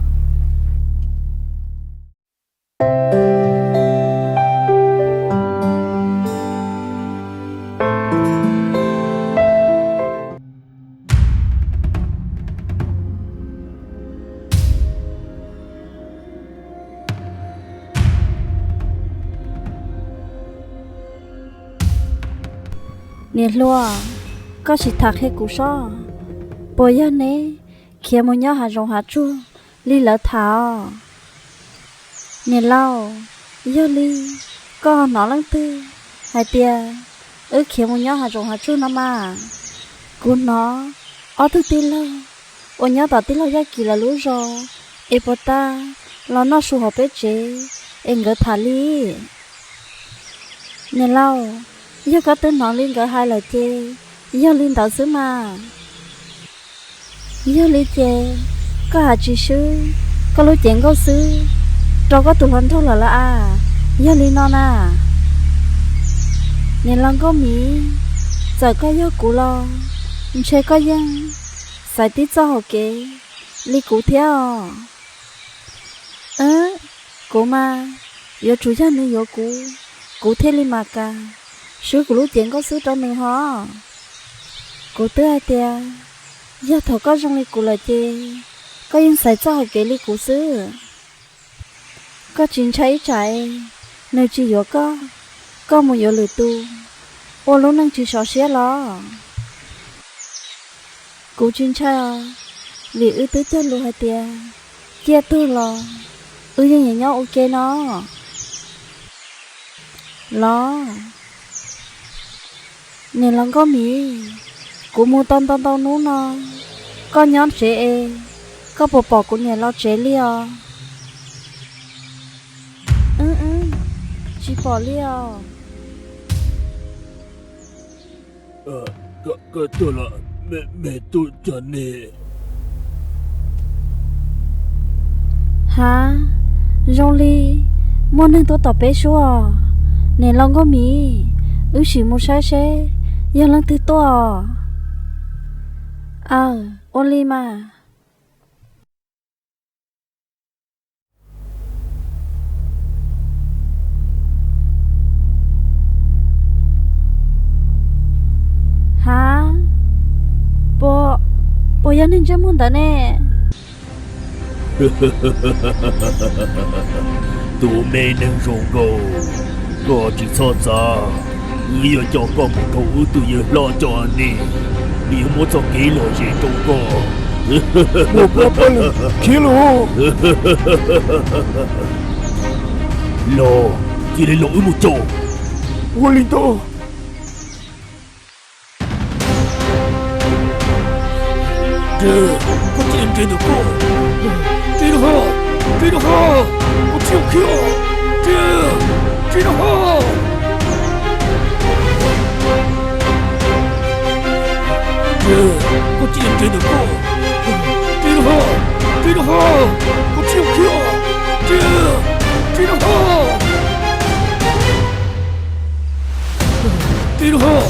Niam hluas, koj sim tham qhia kuv sob, puas yog neb khiav mus nyob hav zoov hav tsuag li lawv tham os? Niam laus, yog li koj hnov leej twg hais tias wb khiav mus nyob hav zoov hav tsuag no mas? Kuv hnov ob tug tij laug uas nyob tom tij laug Yaj Kim lawv lub zos es puas tas los noj su hauv peb tsev es nkawd tham li. Niam laus, yog koj twb hnov li nkawd hais lawm ces yog li ntawd xwb mas. Yog li ces koj hais tsis swb koj lub cev nkauj xwb rau koj tus hluas nraug lawm los as? Yog li no na, niam laus Nkauj Miv, txawm koj yog kuv los ntshe koj yeej xaiv tib txoj hauv kev li kuv thiab os. Kuv mas yuav tsum yog nws yuav kuv, kuv thiaj li mam kam swb kuv lub cev nkauj xwb rau nws hos. Kuv twb hais tias yog thaum koj zoo li kuv lawm ces koj yeej xaiv txoj hauv kev li kuv xwb. Koj tsis ntshai ib tsam nws tsis yuav koj, koj mus yuav lwm tus, ua lub neej tsis sov siab los? Kuv tsis ntshai os, vim wb twb cog lus hais tias ciaj tuag los wb yeej yuav nyob ua ke no los. Niam laus Nkauj Miv, kuv mus tau ntau ntau hnub no, koj nyob tsev es koj puas pom kuv niam los tsev li os? Tsis pom li os. Koj tuag los me tub cov ne? Hav, zoo li muaj neeg tuaj tom peb suab. Niam laus Nkauj Miv, wb sim mus saib seb yog leej twg tuaj. Aw, ua li mas. Hav, puas, puas yog neeg ntsej muag ntawd ne? Tus me neeg zoo nkauj, koj tsis txhob txav, wb yuav coj koj mus rau wb tus yawg hlob coj nej, nws yuav muab txoj kev lom zem rau koj. Khiav los, los, cia li los wb mus coj. Ua li ntawd. Koj cia li nres ntawm koj. Ris rau hauv, ris rau hauv, koj tsis khiav, ris, ris rau hauv. Koj cia li nres ntawm koj. Ris rau hauv, ris rau hauv, koj tsis khiav, ris, ris rau hauv. Ris rau hauv,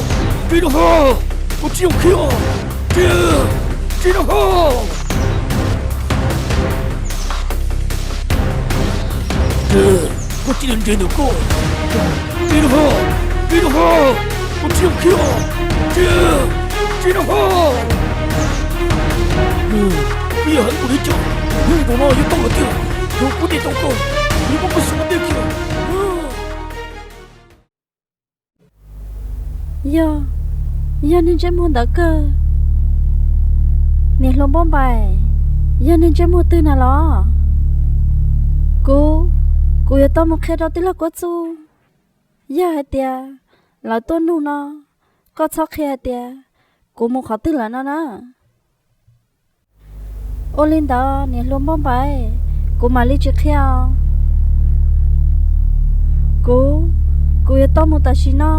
ris rau hauv, koj tsis khiav, ris, ris rau hauv. Koj cia li nres ntawm koj. Ris rau hauv, ris rau hauv, koj tsis khiav, ris, ris rau hauv. Koj yog heev npaum li cas, hnub no yuav tau lawm tiag, yog kuv dim tau koj, kuv yuav muab koj xyaw ua dej kiag. Yog, yog neeg ntsej muag ntawd kawg. Niam hluas Npauj Npaim, yog neeg ntsej muag twg na los? Kuv, kuv yuav tau mus qhia rau tij laug Kuab Txuj. Yog hais tias lawv tuaj nug no, koj txhob qhia hais tias kuv mus qhov twg lawm no na. Ua li ntawd niam hluas Npauj Npaim, kuv mam li tsis qhia os. Kuv, kuv yuav tau mus tam sim no.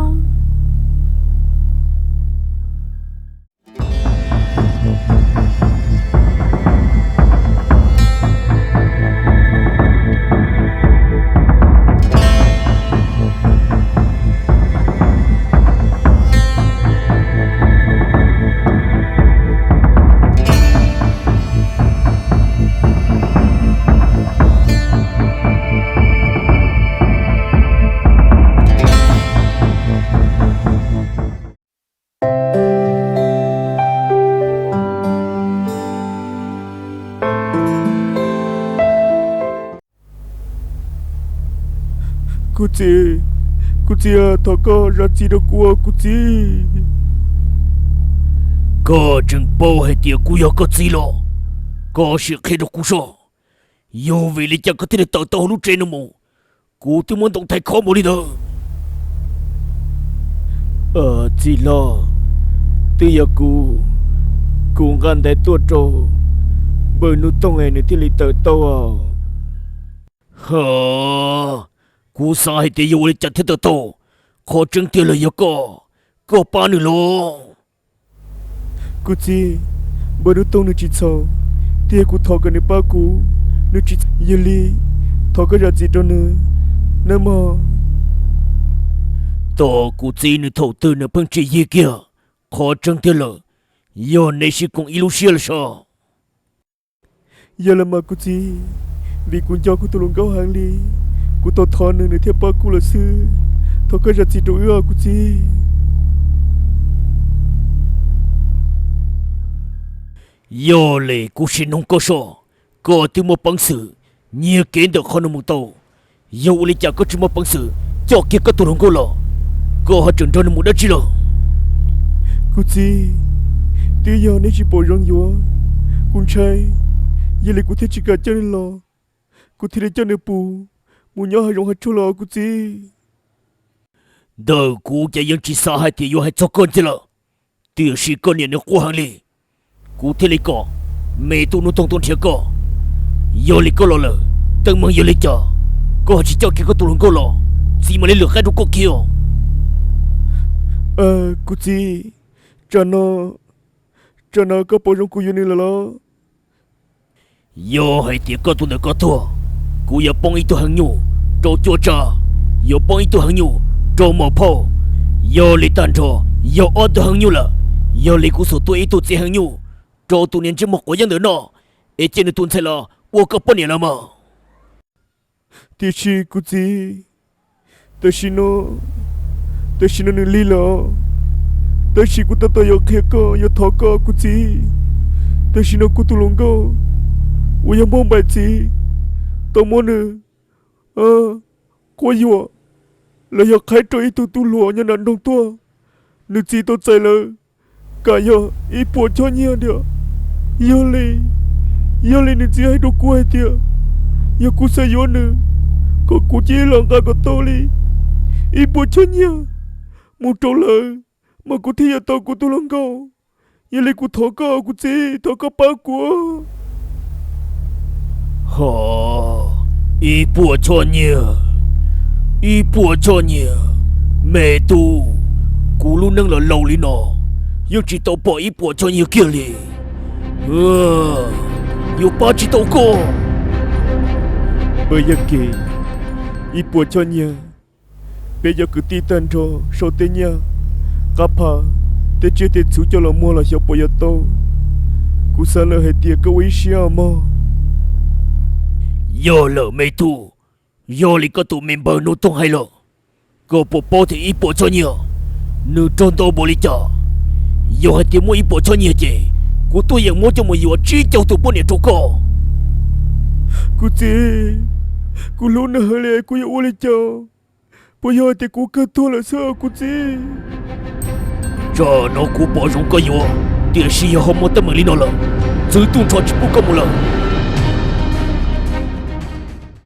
Kuv txiv, kuv txiv, thov koj zam txim rau kuv, kuv txiv. Koj tseem paub hais tias kuv yog koj txiv los? Koj sim qhia rau kuv soj, yog vim li cas koj thiaj li tawm tau hauv lub tsev no mus? Kuv twb muab ntoo thaiv khov npaum li ntawd. Txiv hlob, twb yog kuv, kuv nqa ntaiv tuaj rau npawg Nuj Toog es nws thiaj li tawm tau. Hos, kuv xav hais tias yog ua li cas thiaj tawm tau, qhov tseeb tiag los yog koj, koj pab nws los? Kuv txiv, npawg Nuj Toog nws tsis txhaum, tiag kuv thov kom nws pab kuv, nws tsis, yog li thov koj zam txim rau nws. nawb mog. Tos kuv txiv nws thaum twg nws pheej tsis yig kiag. Qhov tseeb tiag lawm, yog neb sib koom ib lub siab lawm sav. Yog lawm mas kuv txiv, vim kuv nco kuv tus hluas nkauj heev li, kuv thov thov nws nws thiaj pab kuv lawm xwb. Thov koj zam txim rau wb os kuv txiv. Yog li kuv sim noog koj soj, koj twb muaj peev xwm nyiag kev ntawm qhov no mus tau, yog ua li cas koj tsis muaj peev xwm coj kiag koj tus hluas nkauj los, koj ho tseem nrog nws mus dab tsi lawm? Kuv txiv, twb yog neb tsis pom zoo yuav, kuv ntshai, yog li kuv thiaj tsis kam coj nws los, kuv thiaj li coj nws pus mus nyob hav zoov hav tsuag los kuv txiv. Ntawm kuv ces yeej tsis xav hais tias yuav hais txog koj ntxiv lawm, tiam sis koj niam nws quaj heev li, kuv thiaj li kom me tub Nuj Toog tuaj nrhiav koj. Yog li koj los lawm, teeb meem yog li cas, koj ho tsis coj kiag koj tus hluas nkauj los, txiv mam li lwm qaib rau koj kiag. Kuv txiv, tsam no, tsam no koj pom zoo kuv yuav nws lawm los? Yog hais tias koj tus ntawm koj tuag, kuv yuav poob ib tug heev nyuj rau cuab tsav, yuav poob ib tug heev nyuj rau mos phauj, yog li tag nrho yog ob tug heev nyuj lawm. Yog li kuv xum tuaj ib tug txiv heev nyuj rau tus niag ntsej muag quav yeeb ntawm no, es cia nws tus ntxhais los ua koj poj niam los mas. Tiam sis kuv txiv, tam sim no, tam sim no nws lig lawm, tab sis kuv tab tom yuav qhia koj, yuav thov koj kuv txiv. Tam sim no kuv tus hluas nkauj uas yog Npauj Npaim txiv, tau muab nws quab yuam los yog qhaib rau ib tug tub hluas nyob nram nroog tuaj, nws txiv tau txais lawm kam yog ib puas choj nyiaj tiag. Yog li, yog li nws txiv hais rau kuv hais tias yog kuv xav yuav nws, kom kuv cia li los nqa kom tau li ib puas choj nyiaj mus rau lawv, mas kuv thiaj yuav tau kuv tus hluas nkauj. Yog li kuv thov koj kuv txiv, thov koj pab kuv. Ho, ib puas choj nyiaj, ib puas choj nyiaj, me tub, kuv lub neej los laus li no yeej tsis tau pom ib puas choj nyiaj kiag li. Yuav pab tsis tau koj. Npawg Yaj Kim, ib puas choj nyiaj, peb cov kwv tij tag nrho sau tej nyiaj qab phaj, tej tsiaj tej txhu coj los muag los xyov puas yuav tau. Kuv xav lawm hais tias koj ua ib siab mog. Yog lawm me tub, yog li koj tus me npawg Nuj Toog hais los, koj puas paub tias ib puas choj nyiaj nws raug ntau npaum li cas? Yog hais tias muaj ib puas choj nyiaj ces kuv tuaj yeem muab coj mus yuav tsib caug tus poj niam rau koj. Kuv txiv, kuv hlub nws heev li, kuv yuav ua li cas? Puas yog hais tias kuv kawg tuag lawm xwb kuv txiv? Tsam no kuv pom zoo koj yuav, tiam sis yog ho muaj teeb meem li no lawm, txwv tuj nrho tsis pub koj mus lawm.